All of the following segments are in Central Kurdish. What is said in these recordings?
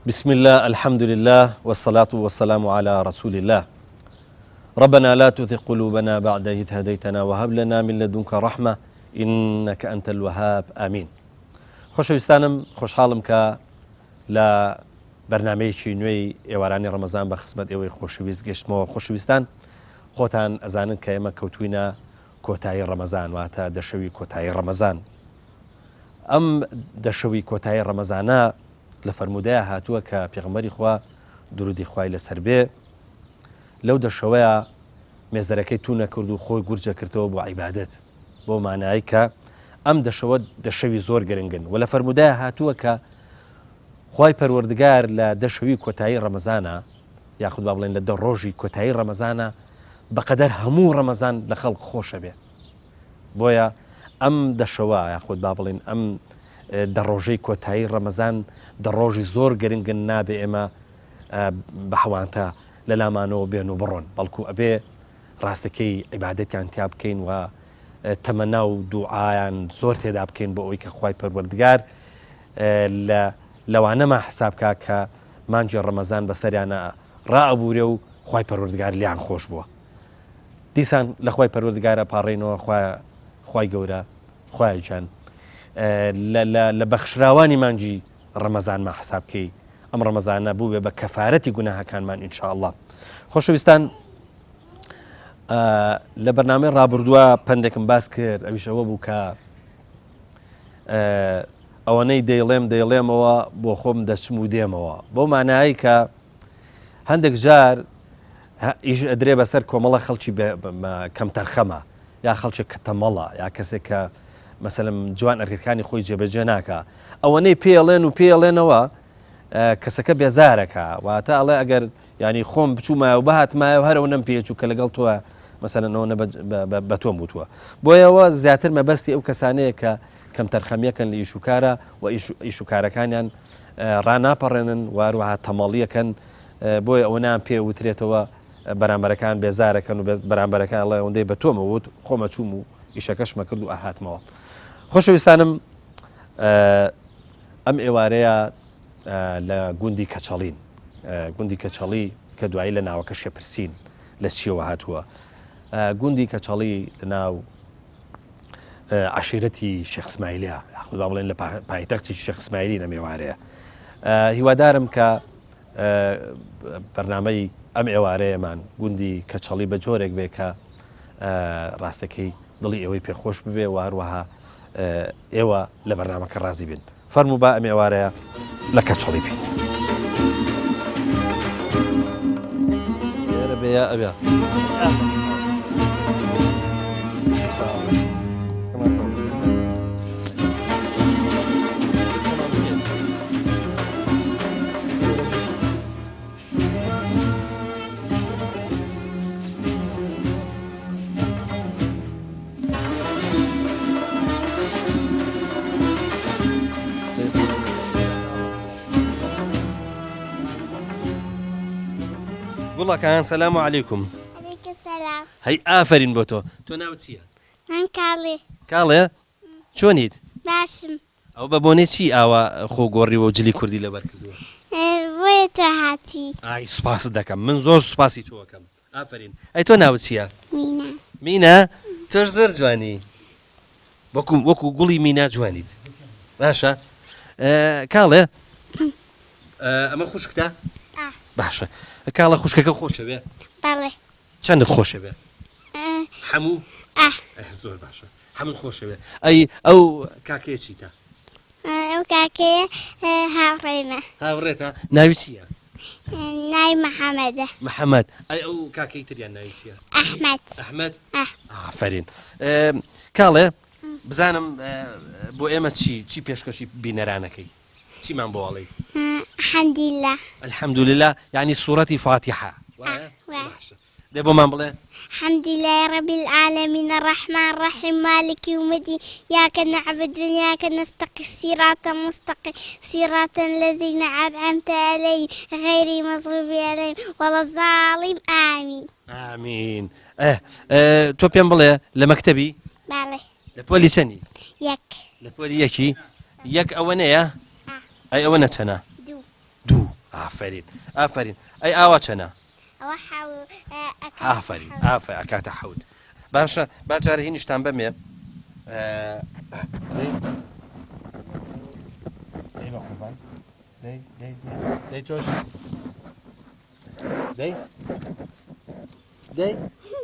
بسم اللە الحمد للە والصلاة والسلام علی رسول اللە ربنا لا تزغ قلوبنا بعد إذ هديتنا وهب لنا من لدنك رحمة إنك أنت الوهاب آمین خۆشەویستانم خۆشحاڵم کە لە بەرنمەیەکی نوێی ئێوارانی ڕەمەزان بە خزمەت ئێوەی خۆشەویست گەشتمەوە خۆشەویستان خۆتان ئەزانن کە ئێمە کەوتوینە کۆتایی ڕەمەزان واتە دەشەوی کۆتایی ڕەمەزان ئەم دەشەوی کۆتایی ڕەمەزانە لە فەرموودەیا هاتووە کە پێغەمبەری خوا درودی خوای لەسەر بێ لەو دەشەوەیا مێزەرەکەی توونە کرد و خۆی گورجە کردەوە بۆ عیبادەت بۆ مانایی کە ئەم دەشەوە دەشەوی زۆر گرنگن و لە فەرموودەیا هاتووە کە خوای پەروەردگار لە دەشەوی کۆتایی ڕەمەزانە یاخود با بڵێن لە دە ڕۆژی کۆتایی ڕەمەزانە بەقەدەر هەموو ڕەمەزان لە خەڵک خۆشە بێ بۆیە ئەم دە شەوە یاخود با بڵێین ئەم دە ڕۆژەی کۆتایی ڕەمەزان دە ڕۆژی زۆر گرنگن نابێ ئێمە بە حەوانتە لە لامانەوە بێن و بڕۆن بەڵکو ئەبێ ڕاستەکەی عیبادەتیان تیا بکەین و تەمەنا و دوعایان زۆر تێدا بکەین بۆ ئەوەی کە خوای پەروەردگار لە لەوانەما حساب کا کە مانگی ڕەمەزان بەسەریانە ڕائەبوورێ و خوای پەروەردگار لیان خۆش بووە. دیسان لە خوای پەروەردگار ئەپاڕێینەوە خوایە خوای گەورە خوایە گیان لە بەخشراوانی مانگی ڕەمەزانمان حساب کەی ئەم ڕەمەزانە بووبێ بە کەفارەتی گوناهەکانمان ئینشاءاللە خۆشەویستان لە بەرنامەی ڕابردووە پەندێکم باس کرد ئەویش ئەوە بوو کە ئەوەنەی دەیڵێم دەیڵێمەوە بۆ خۆم دەچم و دێمەوە بەو مانایی کە هەندێک جار ئیش ئەدرێ بەسەر کۆمەڵە خەڵکی کەمتەرخەمە یا خەڵکێک کە تەمەڵە یا کەسێک کە مەسەلەن جوان ئەرکەکانی خۆی جێبەجێ ناکا ئەوەنەی پێڵێن و پێڵێنەوە کەسەکە بێزارەکە واتە ئەڵێ ئەگەر ینی خۆم بچوومایە و بهاتمایە و هەرەوە نەم پێچوو کە لەگەڵ تۆ مەسەلەنەوە بە تۆم وتووە بۆیەوە زیاتر مەبەستی ئەو کەسانەیە کە کەمتەرخەمیەکەن لە ئیشوکارە و ئیشوکارەکانیان ڕاناپەڕێنن و هەروەها تەمەڵیەکەن بۆیە ئەوەنەیان پێ وترێتەوە بەرامبەرەکان بێزارەکەن و بەرامبەرەکە ئەڵێ ئەوەندەی بە تۆمە وت خۆمە چووم و ئیشەکەشمە کرد و ئەهاتمەوە خۆشەویستانم ئەم ئێوارەیە لە گوندی کەچەڵین گوندی کەچەڵی کە دوایی لە ناوەکە شێپرسین لە چیەوە هاتووە گوندی کەچەڵی لە ناو عەشیرەتی شێخ سمایلە یاخود با بڵێن لە پایتەختی شێخ سمایلی نەمێوارەیە هیوادارم کە بەرنامەی ئەم ئێوارەیەمان گوندی کەچەڵی بە جۆرێک بێ کە ڕاستەکەی دڵی ئێوەی پێخۆش ببێ و هەروەها ئێوە لە بەرنامەکە ڕازی بن فەرموو با ئەم ئێوارەیە لە کەچەڵی بین. لێرە بێ یا ئەوێ؟ گوڵەکان سەلام علیکم هەی ئافرین بۆ تۆ تۆ ناوت چییە؟ من کاڵێ کاڵێ چۆنیت؟ باشم ئەوە بە بۆنەی چی ئاوا خۆ گۆڕیوە و جلی کوردی لەبەر کردووە؟ بۆیە تۆ هاتووی. ئای سوپاست دەکەم من زۆر سوپاسی تۆ ئەکەم ئافەرین ئەی تۆ ناوت چییە؟ مینا. مینا تۆش زۆر جوانی وەکو وەکو گوڵی مینا جوانیت باشە کاڵێ ئەمە خوشکتە؟ باشە کاڵە خوشکەکە خۆشەوێ؟ بەڵێ. چەندت خۆشەوێ؟ هەموو؟ زۆر باشە حەمد خۆشەوێ ئەی ئەو کاکەیە چیتە؟ ئەو کاکەیە هاوڕێمە. هاوڕێتە ناوی چییە؟ ناوی محەمەدە. محەمەد ئەی ئەو کاکەی تریان ناوی چییە؟ ئەحمەد. ئەحمەد؟ ئافەرین کاڵێ بزانم بۆ ئێمە چی چی پێشکەشی بینەرانەکەی چیمان بۆ ئەڵێی؟ الحمدللە. الحمدللە یعنی سوڕەتی فاتیحە وایە؟ باشە دە بۆمان بڵێ. الحمد لله رب العالمین الرحمن الرحیم مالک یوم الدین ایاک نعبد و ایاک نستقین صراط المستقیم صراط الذین انعمت علیهم غیر المغضوب علیهم ولا الضالین آمین. ئامین ئه تۆ پێم بڵێ لە مەکتەبی؟ بەڵێ. لە پۆلی چەنی؟ یەک. لە پۆلی یەکی؟ یەک ئەوەنەیە؟ ئەی ئەوەنە چەنە؟ دوو. دوو. ئافەرین ئافەرین ئەی ئاوا چەنە؟ ئەوە حەو ئەکاتە ئافەرین حەوت. ئافە ئەکاتە حەوت باشە با جارێ هینیشتان بەمێ دەی دەی بە قوربان دەی دەی دەی دەی تۆش دەی دەی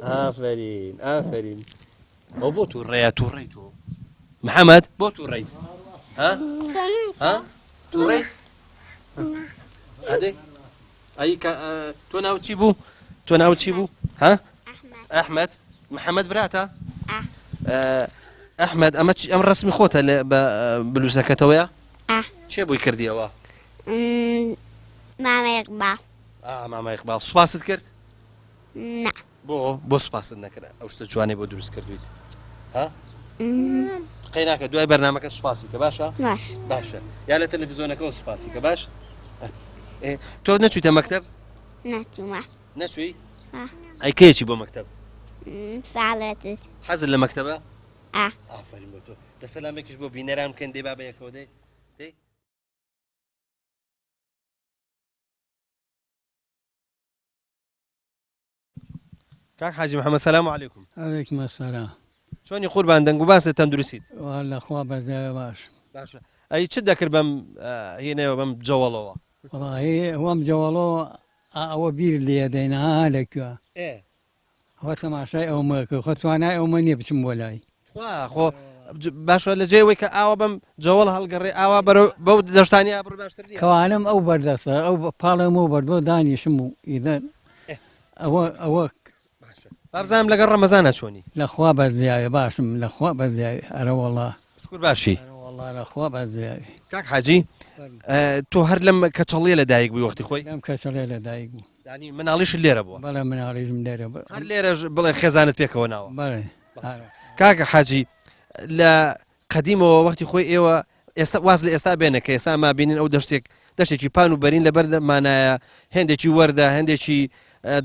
ئافەرین ئافەرین ئەو بۆ تووڕەیە تووڕەی تۆ محەممەد بۆ تووڕەیت ها ها تووڕەیت ئەدەی ئەی تۆ ناو چی بوو تۆ ناو چی بوو ها ئەحمد محەممەد براتە ئەحمد ئەمە ئەم ڕسمی خۆتە لە بە بلوزەکەتەوەیە چێ بووی کردیەوە مامە ئیقباڵ مامە ئیقباڵ سوپاست کرد نا بۆ بۆ سوپاست نەکرد ئەو شتە جوانەی بۆ دروست کردویت ها قەیناکە دوای بەرنمەکە سوپاسی کە باشە باش باشە یا لە تەلەڤیزیۆنەکەەوە سوپاسی کە باش تۆ نەچوویتە مەکتب نەچوومە نەچووی ئەی کەیەکی بۆ مەکتب ساڵێتر حەزت لە مەکتەبە ئا ئافرین بۆ تۆ دەسەلامێکیش بۆ بینەران بکەن دەی با بە یەکەوە دەی دەی کاک حاجی محمد سلام علیکم. علیکم السلام. چۆنی قوربان دەنگ و باست تەندروستیت؟ واللە خوا بەزایە باشم. باشە ئەی چت دەکرد بەم هینەوە بەم جەوەڵەوە؟ وەڵاهی وەم جەوەڵەوە ئەوە بیر لێ دەین ها لە کوێ؟ ئێ خۆ تەماشای ئەومە کرد خۆ توانای ئەومە نییە بچم بۆ لای. تخوا خۆ باشە لە جێی ئەوەی کە ئاوا بەم جەوەڵ هەڵگەڕێ ئاوا بەرەو بەو دەشتانیا بڕۆی باشتر نییە؟ کەوانم ئەو بەردەستە ئەو پاڵێم ئەو بەردۆ دانیشم و ئیدەر ئەوە ئەوە. باشە بابزانم لەگەڵ ڕەمەزانا چۆنی؟ لە خوا بەزیاوێ باشم لە خوا بەزیاوێ ئەرەوەڵا. شوکر باشی. ئەرەوەڵا لە خوا بەزیاوێ. کاک حاجی تۆ هەر لەم کەچەڵیە لە دایک بووی وەختی خۆی؟ لەم کەچەڵیە لە دایک بووم. یانی مناڵیشت لێرە بووە؟ بەڵێ مناڵیشم لێرە بووە. هەر لێرەش بڵێ خێزانت پێکەوە ناوە؟ بەڵێ. کاکە حاجی لە قەدیمەوە وەختی خۆی ئێوە ئێستا واز لە ئێستا بێنە کە ئێستا ما بینین ئەو دەشتێک دەشتێکی پان و بەرین لەبەر مانایە هێندێکی وەردە هەندێکی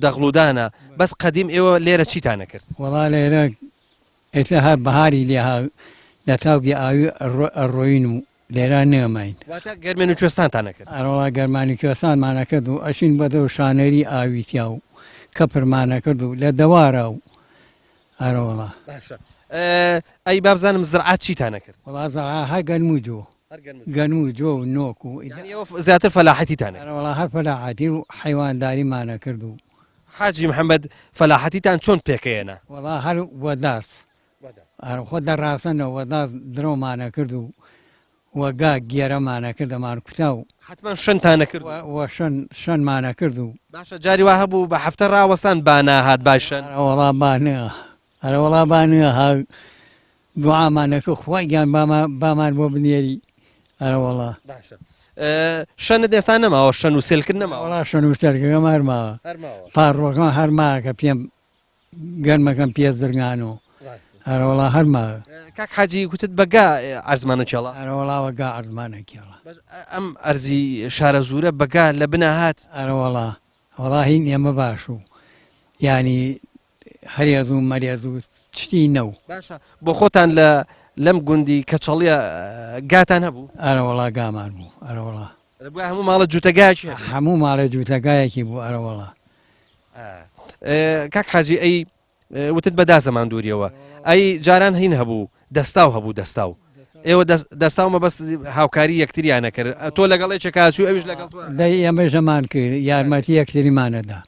دەغڵودانە بەس قەدیم ئێوە لێرە چیتانە کرد؟ وەڵا لێرە ئێستا هەر بەهاری لێ ها لە تاو بێ ئاوی ئەڕۆین و لێرە نەماین. واتە گەرمێن و کوێستانتان ئەکرد؟ ئەرەوەڵا گەرمان و کوێستانمان ئەکرد و ئەچوین بە دەور شانەری ئاوی تیا و کەپرمان ئەکرد و لە دەوارا و ئەرەوەڵا. باشە ئەی بابزانم زرعات چیتان ئەکرد؟ وەڵا زرعا هەر گەنم و جۆ. هەر گەنم و جۆ. گەنم و جۆ و نۆک و. یانی ئێوە زیاتر فەلاحەتیتان ئەکرد؟ ئەرەوەڵا هەر فەلاحەتی و حەیوانداریمان ئەکرد و. حاجی محەمەد فەلاحەتیتان چۆن پێکەیەنا؟ وەڵا هەر وەداس خۆ دەڕاسەنەوە وەداس درۆمان ئەکرد و وە گا گێرەمان ئەکرد ئەمان کوتا و. حەتمەن شەنتان ئەکرد و. وە شەن شەنمان ئەکرد و. باشە جاری وا هەبوو بە هەفتە ڕاوەستان با ناهات بای شەن؟ ئەرەوەڵا با نە ئەرەوەڵا با نە ها دوعامان ئەکرد خوا گیان بامان بامان بۆ بنێری ئەرەوەڵا. باشە شەنت ئێستا نەماوە شەن و سێلکت نەماوە؟ وەڵا شەن و سێلکەکەم هەر ماوە. هەر ماوە. پاڕۆکەم هەر ماوە کە پێم گەرمەکەم پێ زرنگانۆ. ئەرەوەڵا هەر ماوە. کاک حاجی گوتت بە گا عەرزمانە کێڵا؟ ئەرەوەڵا وە گا عەرزمانە کێڵا. بەس ئەم ئەرزی شارەزوورە بە گا لە بنا هات؟ ئەرەوەڵا وەڵا هین ئێمە باش و یانی هەرێز و مەرێز و چتی نەو. باشە بۆ خۆتان لە لەم گوندی کەچەڵیە گاتان هەبوو؟ ئەرەوەڵا گامان بوو ئەرەوەڵا. دەبوایە هەموو ماڵە جووتە گایەکی هەبێ. هەموو ماڵێ جووتە گایەکی بوو ئەرەوەڵا. کاک حاجی ئەی وتت بە دازەمان دووریەوە ئەی جاران هین هەبوو دەستاو هەبوو دەستاو ئێوە دەستاو مەبەست هاوکاری یەکتریانە کرد تۆ لەگەڵ یەکێکا چوو ئەویش لەگەڵ تۆ. دەی ئێمەش هەمان کرد یارمەتی یەکتریمانەدا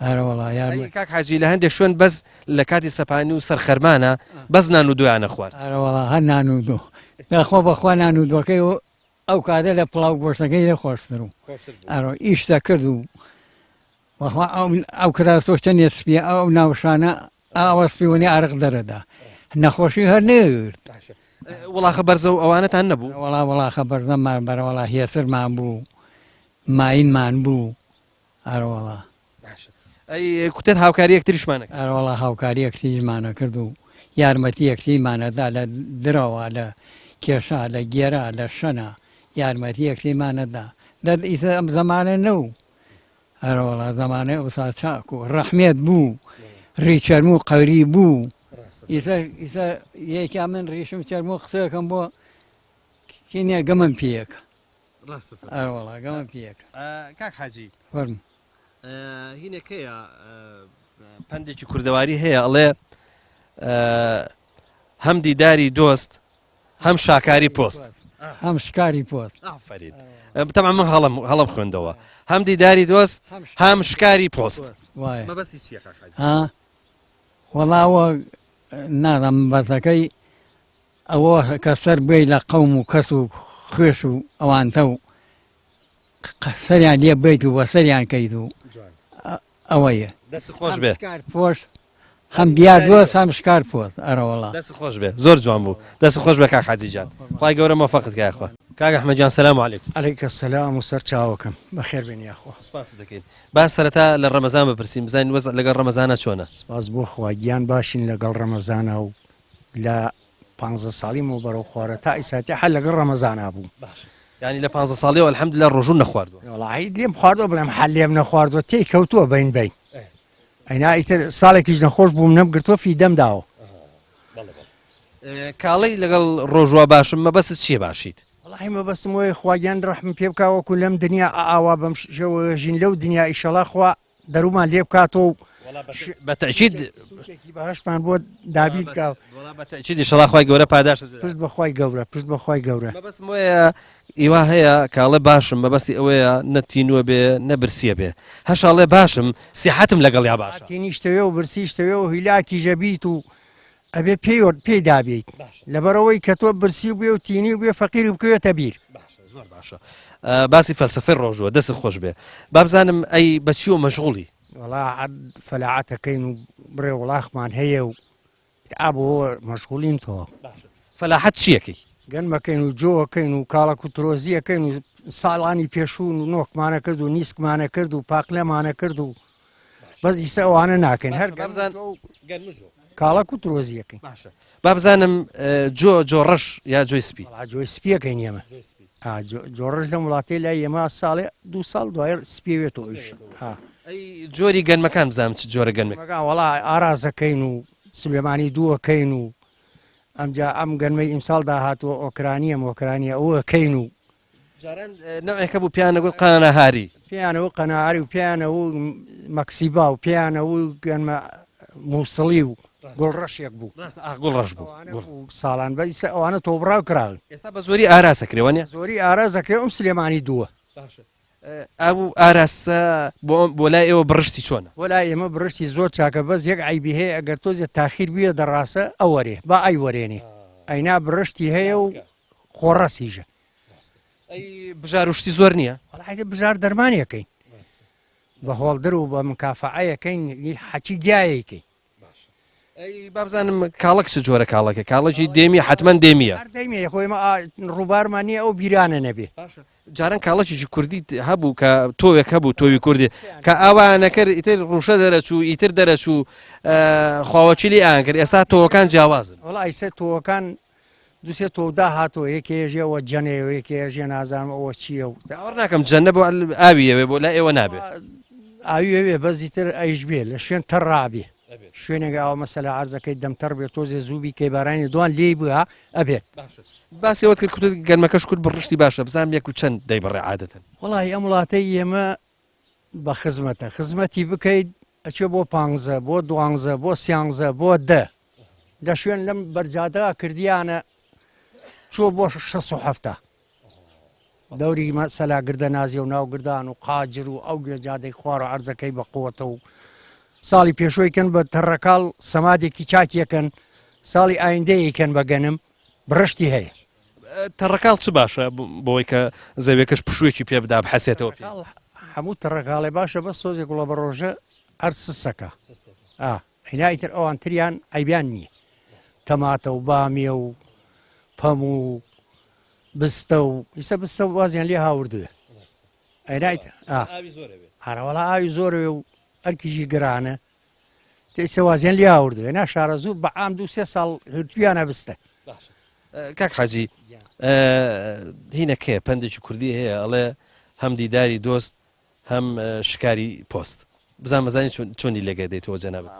ئەرەوەڵا یارمەتی. کاک حاجی لە هەندێک شوێن بەس لە کاتی سەپانی و سەر خەرمانە بەس نان و دۆیانە خوارد. ئەرەوەڵا هەر نان و دۆ داخوا بەخوا نان و دۆکەی ئەو کاتە لە پڵاو گۆشتەکەی لێ خۆشتر و ئەرۆ ئیش دەکرد و وەخوا ئەو کراسۆ چەندێ سپیە ئەو ناوشانە ئاوە سپیونی ئارق دەرەدا نەخۆشی هەر نەگرت. وڵاخە بەرزە و ئەوانەتان نەبوو؟ وەڵا وڵاخە بەرزەمان بەرەوەڵا هێسرمان بوو ماینمان بوو ئەرەوەڵا. باشە ئەی کوتت هاوکاری یەکتریشمان ئەکرد؟ ئەرەوەڵا هاوکاری یەکتریشمان ئەکرد و یارمەتی یەکتریمان ئەدا لە درەوە لە کێشا لە گێرا لە شەنا یارمەتی یەکتریمان ئەدا دەرد ئیسە ئەم زەمانە نەو ئەرەوەڵا زەمانەی ئەوسا چاک و ڕەحمێت بوو ڕیچەرموو قەوری بوو ئیسە ئیسە یەکیا من ڕیشم چەرموو قسەکەم بۆ کینێ گەمم پێیەکە. ڕاستە فەرموو. ئەرەوەڵا گەمە پێیەکە. کاک حاجی. فەرموو. هینەکەیە پەندێکی کوردەواری هەیە ئەڵێ هەم دیداری دۆست هەم شاکاری پۆست. هەم شکاری پۆست. ئافەرین. تەبعەن من هەڵەم هەڵەم خوێندەوە. هەم دیداری دۆست هەم شکاری پۆست. وایە. مەبەستی چییە کاک حاجی؟ ها وەڵا ئەوە نازانم مەبەستەکەی ئەوە کە سەر بێی لە قەوم و کەس و خوێش و ئەوانتە و سەریان لێ بیت و وەسەریان کەیت و ئەوەیە. دەست خۆش بێ. شکار پۆست هەم دیار دۆست هەم شکار پۆست ئەرەوەڵا. دەست خۆش بێ زۆر جوان بوو دەست خۆش بێ کاک حاجی گیان خوای گەورە مۆفەقت کا یاخوا. کاک ئەحمەد گیان سلام علیکم. علیک السلام و سەر چاوەکەم بەخێر بێن یاخوا. سوپاست دەکەین با سەرەتا لە ڕەمەزان بپرسین بزانین وەزع لەگەڵ ڕەمەزانا چۆنە؟ سپاس بۆ خوا گیان باشین لەگەڵ ڕەمەزانا و لە پانزە ساڵیمەوە بەرەو خوارە تا ئیساتی حەر لەگەڵ ڕەمەزانا بووم. باشە یانی لە پانزە ساڵیەوە الحمدللە ڕۆژوو نەخواردووە؟ وەڵا هی لێم خواردووە بڵێم حەر لێم نەخواردووە تێی کەوتووە بەین بەین ئەینا ئیتر ساڵێکیش نەخۆش بووم نەمگرتووە فیدەم داوە. بەڵێ بەڵێ کاڵەی لەگەڵ ڕۆژوە باشم مەبەستت چییە باشیت؟ وەڵاهی مەبەستم وەیە خوا گیان ڕەحمم پێ بکا وەکو لەم دنیا ئاوا بەم شێوەیە ژین لەو دنیا ئیشەڵا خوا دەرومان لێ بکاتەوە و بە تەئکید سوچێکی بەهەشتمان بۆ دابین بکا. وەڵا بە تەئکید ئیشەڵا خوای گەورە پاداشتت بدات. پشت بە خوای گەورە پشت بە خوای گەورە. مەبەستم وەیە ئیوا هەیە کە ئەڵێ باشم مەبەستی ئەوەیە نە تینووە بێ نە برسیە بێ هەشە ئەڵێ باشم سیحەتم لەگەڵیا باشە. تینیش تەوێ و برسیش تەوێ و هیلاکیش ئەبیت و ئەبێ پێی پێی دابێیت لەبەرئەوەی کە تۆ برسی بوێ و تینی بوێ فەقیری بکەوێتە بیر. باشە زۆر باشە باسی فەلسەفەی ڕۆژووە دەستت خۆش بێ بابزانم ئەی بە چیەوە مەشغوڵی؟ وەڵا فەلاعەتەکەین و بڕێ وڵاخمان هەیە و ئا بۆ مەشغوڵین تەواو. باشە فەلاحەت چیەکەی؟ گەنمەکەین و جۆەکەین و کاڵەک و ترۆزیەکەین و ساڵانی پێشوون و نۆکمانە کرد و نیسکمانە کرد و پاقلەمانە کرد و بەس ئیسە ئەوانە ناکەین هەر گەنم و جۆ کاڵەک و ترۆزیەکەین. باشە با بزانم جۆ جۆ ڕەش یا جۆی سپی؟ وەڵا جۆی سپیەکەین ئێمە جۆ ڕەش لەم وڵاتەی لای ئێمە ساڵێ دوو ساڵ دوای سپیەوێتەوە ئیش. ئەی جۆری گەنمەکان بزانم چ جۆرە گەنمێک؟ گەنمەکان وەڵا ئارازەکەین و سلێمانی دووەکەین و ئەمجا ئەم گەنمەی ئیمساڵ داهاتووە ئۆکرانیە مۆکرانیە ئەوەکەین و جاران نەوعێک هەبوو پێیان دەگوت قەناهاری. پێیان ئەوت قەناهاری و پێیان ئەوت مەکسیبا و پێیان ئەوت گەنمە مووسڵی و گوڵڕەشێک بوو. ڕاستە ئاخ گوڵڕەش بوو. ئەوانە بوو ساڵان بە ئیستا ئەوانە تۆبڕاو کراون. ئێستا بە زۆری ئاراس ئەکرێ وانیە؟ زۆری ئاراس ئەکرێ ئەم سلێمانی دووە. باشە ئەو ئاراسە بۆ بۆ لای ئێوە بڕشتی چۆنە؟ بۆ لای ئێمە بڕشتی زۆر چاکە بەس یەک عەیبی هەیە ئەگەر تۆزێ تاخیر بویە دەڕاسە ئەوەرێ با ئەیوەرێنێ ئەینا بڕشتی هەیە و خۆڕەسیشە. ئەی بژار و شتی زۆر نییە؟ وەڵا ئیتر بژار دەرمانیەکەین بە هۆڵدر و بە مکافەعەیەکەین حەچی گیایەکەین. ئەی با بزانم کاڵەک چ جۆرە کاڵەکە؟ کاڵەکی دێمی حەتمەن دێمیە. هەر دێمیە خۆ ئێمە ڕووبارمان نییە ئەو بیرانە نەبێ. باشە جاران کاڵەکێکی کوردی هەبوو کە تۆوێک هەبوو تۆوی کوردی کە ئاوایان نەکرد ئیتر ڕووشە دەرەچوو ئیتر دەرەچوو خواوەکیلی ئایان کرد ئێستا تۆوەکان جیاوازن. وەڵا ئیسە تۆوەکان دوسێ تۆو داهاتوە یەکێ ئێژێ ئەوە جەنەیە و یەکێ ئێژێ نازانم ئەوە چییە و. باوەڕ ناکەم جەنە بۆ ئاوی ئەوێ بۆ لای ئێوە نابێ. ئاوی ئەوێ بەس ئیتر ئەیش بێ لە شوێن تەڕ ڕابێ شوێنێک ئاوە مەسەلە عەرزەکەی دەم تەڕ بێ تۆزێ زوو بیکەی بارانی دوان لێی بگا ئەبێت. باشە باسی ئەوەت کرد کوتت گەنمەکەش کورد بڕشتی باشە بزانم یەک و چەند دەیبڕێ عادەتەن. وەڵاهی ئەم وڵاتەی ئێمە بە خزمەتە خزمەتی بکەیت ئەچێ بۆ پانزە بۆ دوانزە بۆ سیانزە بۆ دە لە شوێن لەم بەرجادە کردیانە چوە بۆ 670 دەوری مەسەلا گردە نازیە و ناوگردان و قاجر و ئەو گوێ جادەی خوار و عەرزەکەی بە قوتە و ساڵی پێشوویکەن بە تەڕەکاڵ سەمادێکی چاکیەکەن ساڵی ئایندەیەکەن بە گەنم بڕشتی هەیە. تەڕەکاڵ چ باشە بۆی کە زەویەکەش پشوویەکی پێ بدا بحەسێتەوە پێی؟ هەموو تەڕەکاڵێ باشە بەس تۆزێک گوڵە بە ڕۆژە هەر سسەکە ئا ئینا ئیتر ئەوان تریان عەیبیان نییە تەماتە و بامیە و پەم و بستە و ئیسە بستە وازیان لێ هاوردوێ ئەینا ئیتر ئا ئارەوەڵا ئاوی زۆرەوێ و ئەرکیشی گرانە ئیسە وازیان لێ هاوردوێ نا شارەزوور بە عام دوو سێ ساڵ هرتویانە بستە کاک حاجی هینەکەیە پەندێکی کوردی هەیە ئەڵێ هەم دیداری دۆست هەم شکاری پۆست بزان بزانین چۆنی لێگە دەیتەوە جەنابت.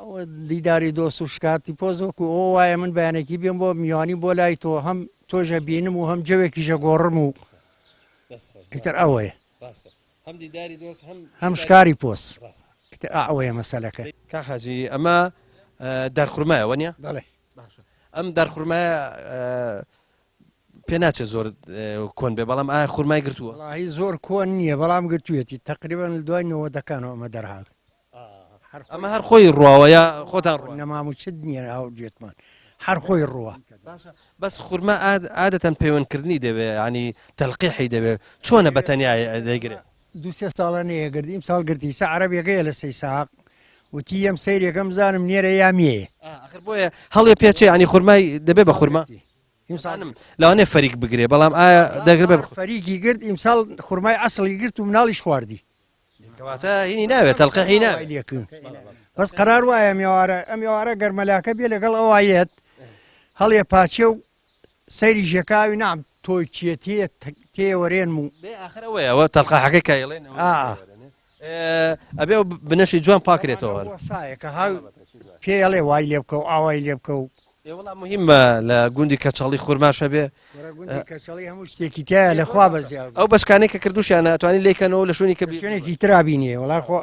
دیداری دۆست و شکارتی پۆست وەکو ئەوە وایە من بەیانێکی بێم بۆ میوانی بۆ لای تۆ هەم تۆش ئەبینم و هەم جەوێکیش ئەگۆڕم و. ئیتر ئەوەیە. ڕاستە هەم دیداری دۆست هەم هەم شکاری پۆست. ڕاستە. ئیتر ئەوەیە مەسەلەکە. کاک حاجی ئەمە دارخورمایە وەنیە؟ بەڵێ. باشە ئەم دارخورمایە پێ ناچێت زۆر کۆن بێ بەڵام ئایا خورمای گرتووە؟ وەڵاهی زۆر کۆن نییە بەڵام گرتوویەتی تەقریبەن لە دوای نەوەدەکانەوە ئەمە دەرهات. ئەمە هەر خۆی ڕواوە یا خۆتان ڕوە؟ نەمام و چت نییە ئاو گوێتمان هەر خۆی ڕووە. باشە بەس خورما عادەتەن پەیوەندکردنی دەوێ ینی تەلقیحی دەوێ چۆنە بە تەنیا دەیگرێ؟ دوو سێ ساڵە نەیەگرت ئیمساڵ گرتی سە عەرەبیەکەیە لە سەی ساق وتی یەم سەیرێکەم بزانم نێرە یا مێیە. ئاخر بۆیە هەڵێ پێچێ ینی خورمای دەبێ بە خورما. ئیمساڵم لەوانەیە فەریک بگرێ بەڵام ئایا دەگرێ بە فەریکی گرت ئیمساڵ خورمای ئەسڵی گرت و مناڵیش خواردی. کەواتە هینی ناوێت تەلقیحی ناوێت. بەس قەرار وایە ئەم ئێوارە ئەم ئێوارە گەر مەلاکە بێ لەگەڵ ئەوا یەت هەڵێ پاچێ و سەیری ژێکاوی نام تۆی چیە تێ تێوەرێنم و دەی ئاخر ئەوەیە ئەوە تەلقاحەکەی کایڵێن ئەبێ بنەشی جوان پاکرێتەوە سایەکە ها پێڵێ وای لێ بکە و ئاوای لێ بکە و ئێ وەڵا مهمە لە گوندی کەچەڵی خورماش هەبێ. وەرە گوندی کەچەڵی هەموو شتێکی تایە لە خوا بەزیاد. ئەو بەچکانەی کە کردوشیانە ئەتوانی لێی کەنەوە لە شوێنی کە شوێنێکی ترا بینێ وەڵا خۆ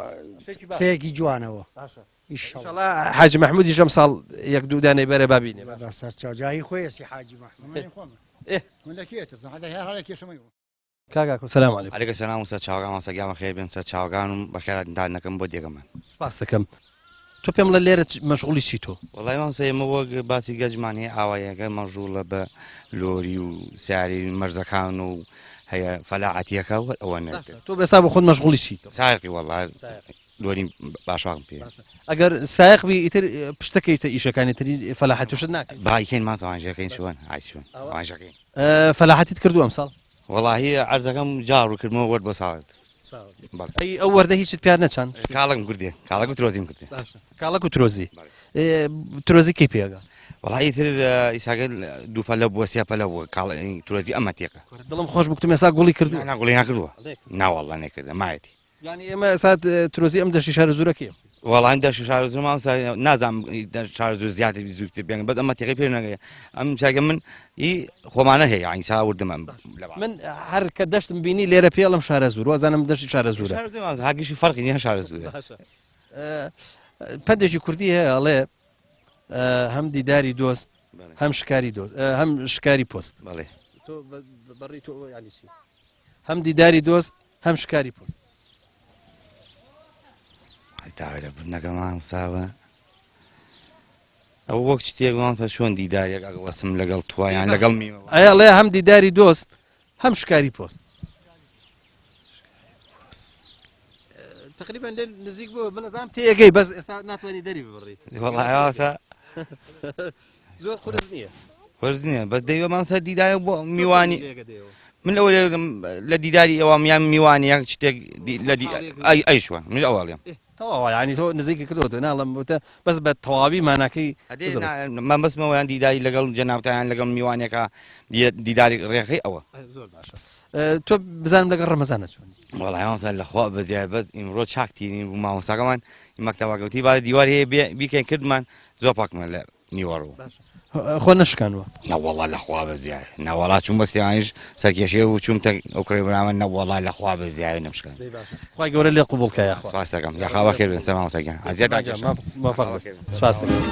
قسەیەکی جوانەوە. باشە ئیشەڵا حاجی مەحمودیش ئەم ساڵ یەک دوو دانەی بەرێ با بینێ. بە سەرچاو جایی خۆیەسی حاجی مەحمود. ئێ کاک ئاکۆ سلام علیکم. علیک سلام سەر چاوەکان مامۆستا گیان بەخێر بێن سەر چاوەکانم بەخێراتنتان دەکەم بۆ دێگەمان. سوپاست دەکەم تۆ پێم بڵێ لێرە مەشغوڵی چی تۆ؟ وەڵای مامۆستا ئێمە وەک باسی گەنجمان هەیە ئاوایەکە مەشغوڵە بە لۆری و سیارەی مەرزەکان و هەیە فەلاعەتیەکە و ئەوە باشە تۆ بەسا بۆ خۆت مەشغوڵی چی؟ سایەقی وەڵا لۆری باشواقم پێ. ئەگەر سایەق بی ئیتر پشتەکەیتە ئیشەکانی تری فەلاحەتیشت ناکەی. بایکەین مامۆستا وانژەکەین چۆن ئای چۆن وانژەکەین. فەلاحەتیت کردووە ئەمساڵ؟ وەڵاهی عەرزەکەم جاڕ کردمەوە وەرد بۆ ساڵت. ئەی ئەو وەردە هیچت پیا نەچان؟ کاڵەکم کردێ کاڵەک و ترۆزیم کردێ. کاڵەک و ترۆزی ترۆزی کەی پێگا؟ وەڵاهی تر ئیساگە دوو پەلە بووە سێ پەلە بووە کاڵ ترۆزی ئەمە تێقە. دڵم خۆش بوو کتم ئێستا گوڵی کردووە. نا گوڵی نەکردووە ناوەڵا نەکردە مایەتی. یانی ئێمە ئێستا ترۆزی ئەم دەشتی شارەزوورەکەیە. وەڵا ئەم دەشتی شارەزوور مامۆستا نازانم شارەزوور زیاتر بی زووتر بێن بەس ئەمە تێقەی پێ نەگەیە ئەم چاکە من ئی خۆمانە هەیە یانی سا وردم ئەم من هەر کە دەشتم بینی لێرە پێڵم شارەزوور وازانم دەشتی شارەزوورە هاگیشی فەرقی نییە شارەزوورە پەندێکی کوردی هەیە ئەڵێ هەم دیداری دۆست هەم شکاری دۆست هەم شکاری پۆست بەڵێ تۆ بەڕی تۆ یانی چی هەم دیداری دۆست هەم شکاری پۆست. تاوێرە بردنەکە مامۆستاوە ئەوە وەک شتێک مامۆستا چۆن دیدارێک ئەگە وەسم لەگەڵ توایان لەگەڵ میمە ئەڵێ هەم دیداری دۆست هەم شکاری پۆست. تقریبا لێ نزیک بوو من ئەزانم تێگەی بەس ئێستا ناتوانانی دەری ببڕی وەڵا مامۆستا زۆر قورس نییە قورس نییە بەس دەیوە مامۆستا دیدارێک بۆ میوانی من ئەوە لە دیداری ئەوام یان میوانی یان شتێک لە ئەی ئەی شوان من ئەوەڵێم تەواوە یعنی تۆ نزیکی کردووە ناڵم وتە بەس بە تەواوی ماناکەی من بەسمەوە یان دیداری لەگەڵ جەنابتیان لەگەڵ میوانێکە دیداری ڕێخەی ئەوە زۆر باشە تۆ بزانم لەگەڵ ڕەمەزانە چۆن وەڵای مامۆستا لە خوا بەزیای بەس ئیمڕۆ چاک تیرین بوو مامۆستاکەمان مەکتەبەکەوتی با دیوار هەیە بیکەین کردمان زۆر پاکمان لە نیوەڕۆ. خۆ نەشکانوە. نەوەڵا لەخوا بەزیایە نەوەڵا چوم بە سلێمانیش سەرکێشێ و چوم تە ئەو کوڕی برامە نەوەڵا لەخوا بەزیایە نەمشکان. دەی باشە خوای گەورە لێ قبوڵ کە یاخوا. سپاست دەکەم یاخوا بەخێر بێن سەر مامۆستا گیان ئەزیەت ناکێشم. مۆفەق بی سپاست دەکەم.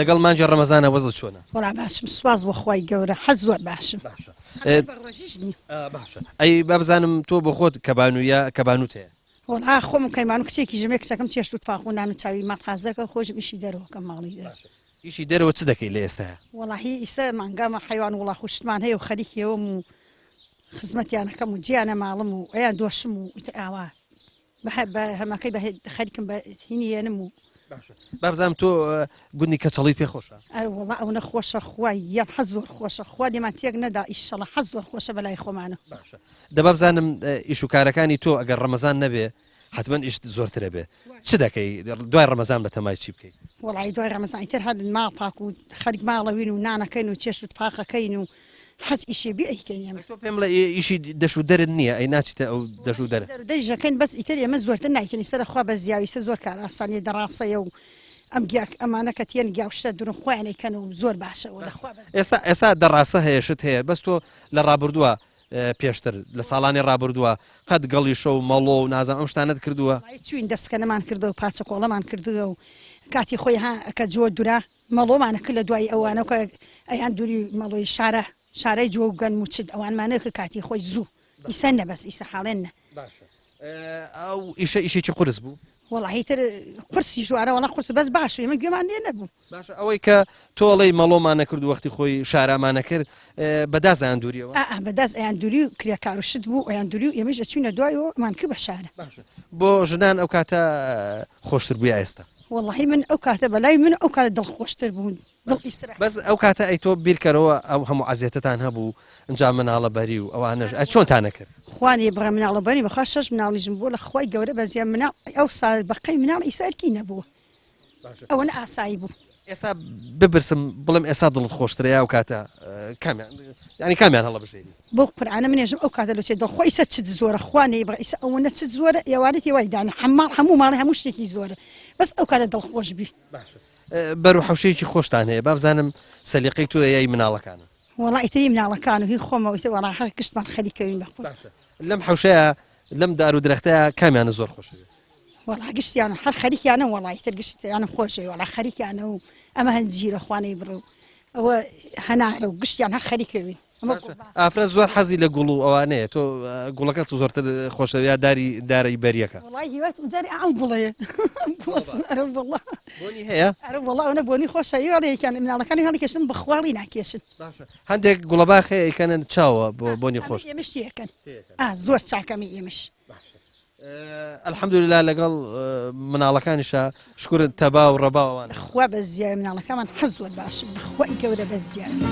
لەگەڵ مانگی ڕەمەزانە وەزت چۆنە؟ وەڵا باشم سوپاس بۆ خوای گەورە حەز زۆر باشم باشە بە ڕۆژیش نیم باشە ئەی با بزانم تۆ بۆ خۆت کەبانوویە کەبانووت هەیە؟ وەڵا خۆم کەیمان و کچێکی ژمێ کچەکەم چێشت و تفاق و نان و چاوی ماڵ حازر کە خۆشم ئیشی دەرەوە کەم ماڵی دەر. باشە ئیشی دەرەوە چ دەکەی لە ئێستایا؟ وەڵاهی ئیسە مانگامە حەیوان وڵاخ و شتمان هەیە و خەریکی ئەوەم و خزمەتیان ئەکەم و جیانە ماڵم و ئەیان دۆشم و ئیتر ئاوا بە بە هەمەکەی بە خەریکم بە هینی یەنم و. باشە با بزانم تۆ گوندی کەچەڵیت پێ خۆشە؟ ئەرێ وەڵا ئەونە خۆشە خوا گیان حەز زۆر خۆشە خوا لێمان تێک نەدا ئیشەڵا حەز زۆر خۆشە بەلای خۆمانە. باشە دە با بزانم ئیش و کارەکانی تۆ ئەگەر ڕەمەزان نەبێ حەتمەن ئیشت زۆرترە بێ چ دەکەی دوای ڕەمەزان بەتەمای چی بکەی؟ وەڵایی دوای ڕەمەزان ئیتر هەر ماڵ پاک و خەریک ماڵەوین و نانەکەین و چێشت و تفاقەکەین و حەج ئیشێ بێ ئەیکەین ئێمە. تۆ پێم بڵێ ئیشی دەش و دەرت نییە ئەی ناچیتە ئەو دەش و دەرە؟ دەر و دەریش ئەکەین بەس ئیتر ئێمە زۆرتر نایکەین ئیسە لە خوا بەزیاوی ئیسە زۆر کار ئاسانیە دەڕاسەیە و ئەم گیا ئەمانە کە تێن گیا و شتە دورن خۆیان ئەیکەن و زۆر باشە و لە خوا بەزیاوی. ئێستا ئێستا دەڕاسە هەیە شت هەیە بەس تۆ لە ڕابردووە پێشتر لە ساڵانی ڕابردووە قەت گەڵیشە و مەڵۆ و نازانم ئەم شتانەت کردووە؟ وەڵایی چووین دەسکەنەمان کردەوە پارچە کۆڵەمان کردووە و کاتی خۆی ها کە جۆ دورا مەڵۆمانە کرد لە دوای ئەوانە کە ئەیان دوری مەڵۆی شارە شارەی جۆ و گەنم و چت ئەوانمانە کرد کاتی خۆی زوو ئیسە نە بەس ئیسە حاڵێن نە. باشە ئەو ئیشە ئیشێکی قورس بوو؟ وەڵاهی تر قورسیش وارە وەڵا قورس بەس باش ئێمە گوێمان لێ نەبوو. باشە ئەوەی کە تۆ ئەڵێی مەڵۆمان نەکرد و وەختی خۆی شارامان نەکرد بە داس ئەیان دووریەوە؟ ئا ئا بە داس ئەیان دووری و کرێکار و شت بوو ئەیان دووری و ئێمەیش ئەچووینە دوای و ئەمان کرد بە شارە. باشە بۆ ژنان ئەو کاتە خۆشتر بوو یا ئێستا؟ وەڵاهی من ئەو کاتە بە لای من ئەو کاتە دڵخۆشتر بوو دڵ ئیستراحەت. بەس ئەو کاتە ئەی تۆ بیرکەرەوە ئەو هەموو عەزێتەتان هەبوو ئینجا مناڵە بەری و ئەوانەش ئەی چۆنتان ئەکرد؟ خوا نەیبڕێ مناڵە بەری بەخوا شەش مناڵیشم بوو لە خوای گەورە بەزیاد مناڵ ئەوسا بەقەی مناڵ ئیستا ئەرکی نەبووە. ئەوەنە ئاسایی بوو. ئێستا بپرسم بڵێم ئێستا دڵت خۆشترە یا ئەو کاتە کامیان یانی کامیان هەڵەبژێری؟ بەو قورعانە من ێژم ئەو کاتە لۆچێ دڵ خۆ ئیسە چت زۆرە خوا نەیبڕێ ئیسە ئەوەنە چت زۆرە ئێوارەی تێ وای دانێ حەماڵ هەموو ماڵێ هەموو شتێکی زۆرە بەس ئەو کاتە دڵ خۆش بی. باشە بەر و حەوشەیەکی خۆشتان هەیە بابزانم سەلیقەی تۆیە یای مناڵەکانە؟ وەڵا ئیتر هی مناڵەکان و هی خۆمە و ئیتر وەڵا هەر گشتمان خەریکەوین بە خۆ. باشە لەم حەوشەیە لەم دار و درەختەیە کامیانت زۆر خۆشەوێ؟ وەڵا گشتیان هەر خەریکیانە وەڵا ئیتر گشتیانم خۆشەوێ وەڵا خەریکیانە و ئەمە هەنجیرە خوانەی بڕ و ئەوە هەنارە و گشتیان هەر خەریکەوین. ئافرەت زۆر حەزی لە گوڵ و ئەوانەیە تۆ گوڵەکەت زۆرتر خۆشەوێ یا داری دارەی بەریەکە؟ وەڵای هیوات جاری ئەم گوڵەیە ئەرە وەڵا بۆنی هەیە؟ ئەرە وەڵا ئەوە بۆنی خۆشە هیواڵێکیان مناڵەکانی هەڵیکێشن بەخواڵی ناکێشن. باشە هەندێک گوڵەباخ هەیە ئەیکەنە چاوە بۆ بۆنی خۆش. ئێمەش تێکەن زۆر چاکەمی ئێمەش. الحمدللە لەگەڵ مناڵەکانیشا شکور تەبا و ڕەبا ئەوانە. خوا بە زیاوی مناڵەکانمان حەز زۆر باشن بەخوای گەورە بە زیاوی.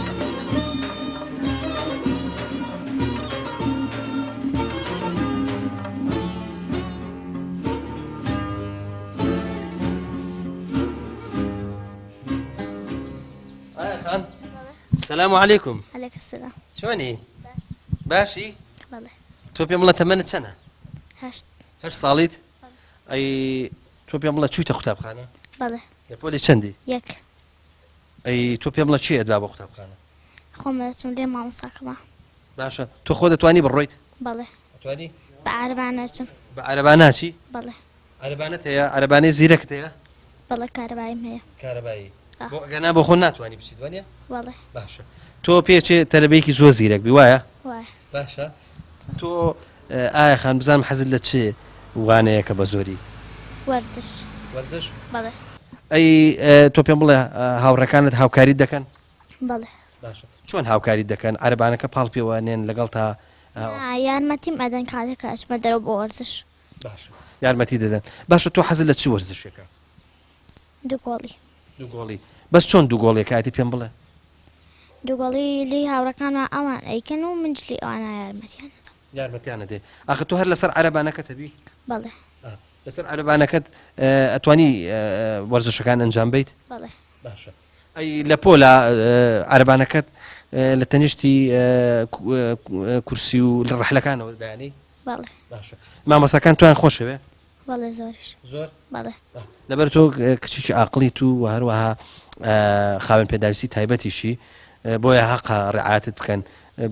ئایا خان سلام علیکم. علیک السلام. چۆنی؟ باشی؟ بەڵێ. تۆ پێم بڵێ تەمەنت چەنە؟ هەشت. هەشت ساڵیت؟ ئەی تۆ پێم بڵێ چوویتە قوتابخانە؟ بەڵێ. لە پۆلی چەندی؟ یەک. ئەی تۆ پێم بڵێ کێ ئەتبا بۆ قوتابخانە؟ خۆم ئەچم لێ مامۆستاکەمە. باشە تۆ خۆ دەتوانی بڕۆیت؟ بەڵێ. ئەتوانی؟ بە عەرەبانە ئەچم. بە عەرەبانە ئەچی؟ بەڵێ. عەرەبانەت هەیە؟ عەرەبانەی زیرەکت هەیە؟ بەڵێ کارەباییم هەیە. کارەبایی. بۆ ئەگەر نا بۆ خۆت ناتوانی بچیت وانیە؟ بەڵێ. باشە تۆ پێچێ تەلەبەیەکی زۆر زیرەک بی وایە؟ وایە. باشە تۆ ئایا خان بزانم حەزت لە چ وانەیەکە بە زۆری؟ وەرزش. وەرزش؟ بەڵێ. ئەی تۆ پێم بڵێ هاوڕێکانت هاوکاریت دەکەن؟ بەڵێ. باشە چۆن هاوکاریت دەکەن؟ عەرەبانەکە پاڵ پێوە نێن لەگەڵتا؟ نا یارمەتیم ئەدەن کاتێک کە ئەچمە دەرەوە بۆ وەرزش. باشە یارمەتی دەدەن. باشە تۆ حەزت لە چ وەرزشێکە؟ دوو گۆڵی. دوو گۆڵی بەس چۆن دوو گۆڵیەکە ئەتی پێم بڵێ. دوو گۆڵی لی هاوڕێکانما ئەوان ئەیکەن و منیش لی ئەوانە یارمەتیان ئەدەم. یارمەتیان ئەدەی ئاخر تۆ هەر لەسەر عەرەبانەکەت ئەبی؟ بەڵێ. لەسەر عەرەبانەکەت ئەتوانی وەرزشەکان ئەنجام بەیت؟ بەڵێ. باشە ئەی لە پۆلا عەرەبانەکەت لە تەنیشتی کورسی و ڕەحلەکانەوە دایانەی؟ بەڵێ. باشە مامۆستاکان تۆیان خۆشەوێ؟ بەڵێ زۆریش. زۆر؟ بەڵێ. لەبەر تۆ کچێکی ئاقڵیت و هەروەها خاوەن پێداویستی تایبەتیشی بۆیە هەقە ڕعاتت بکەن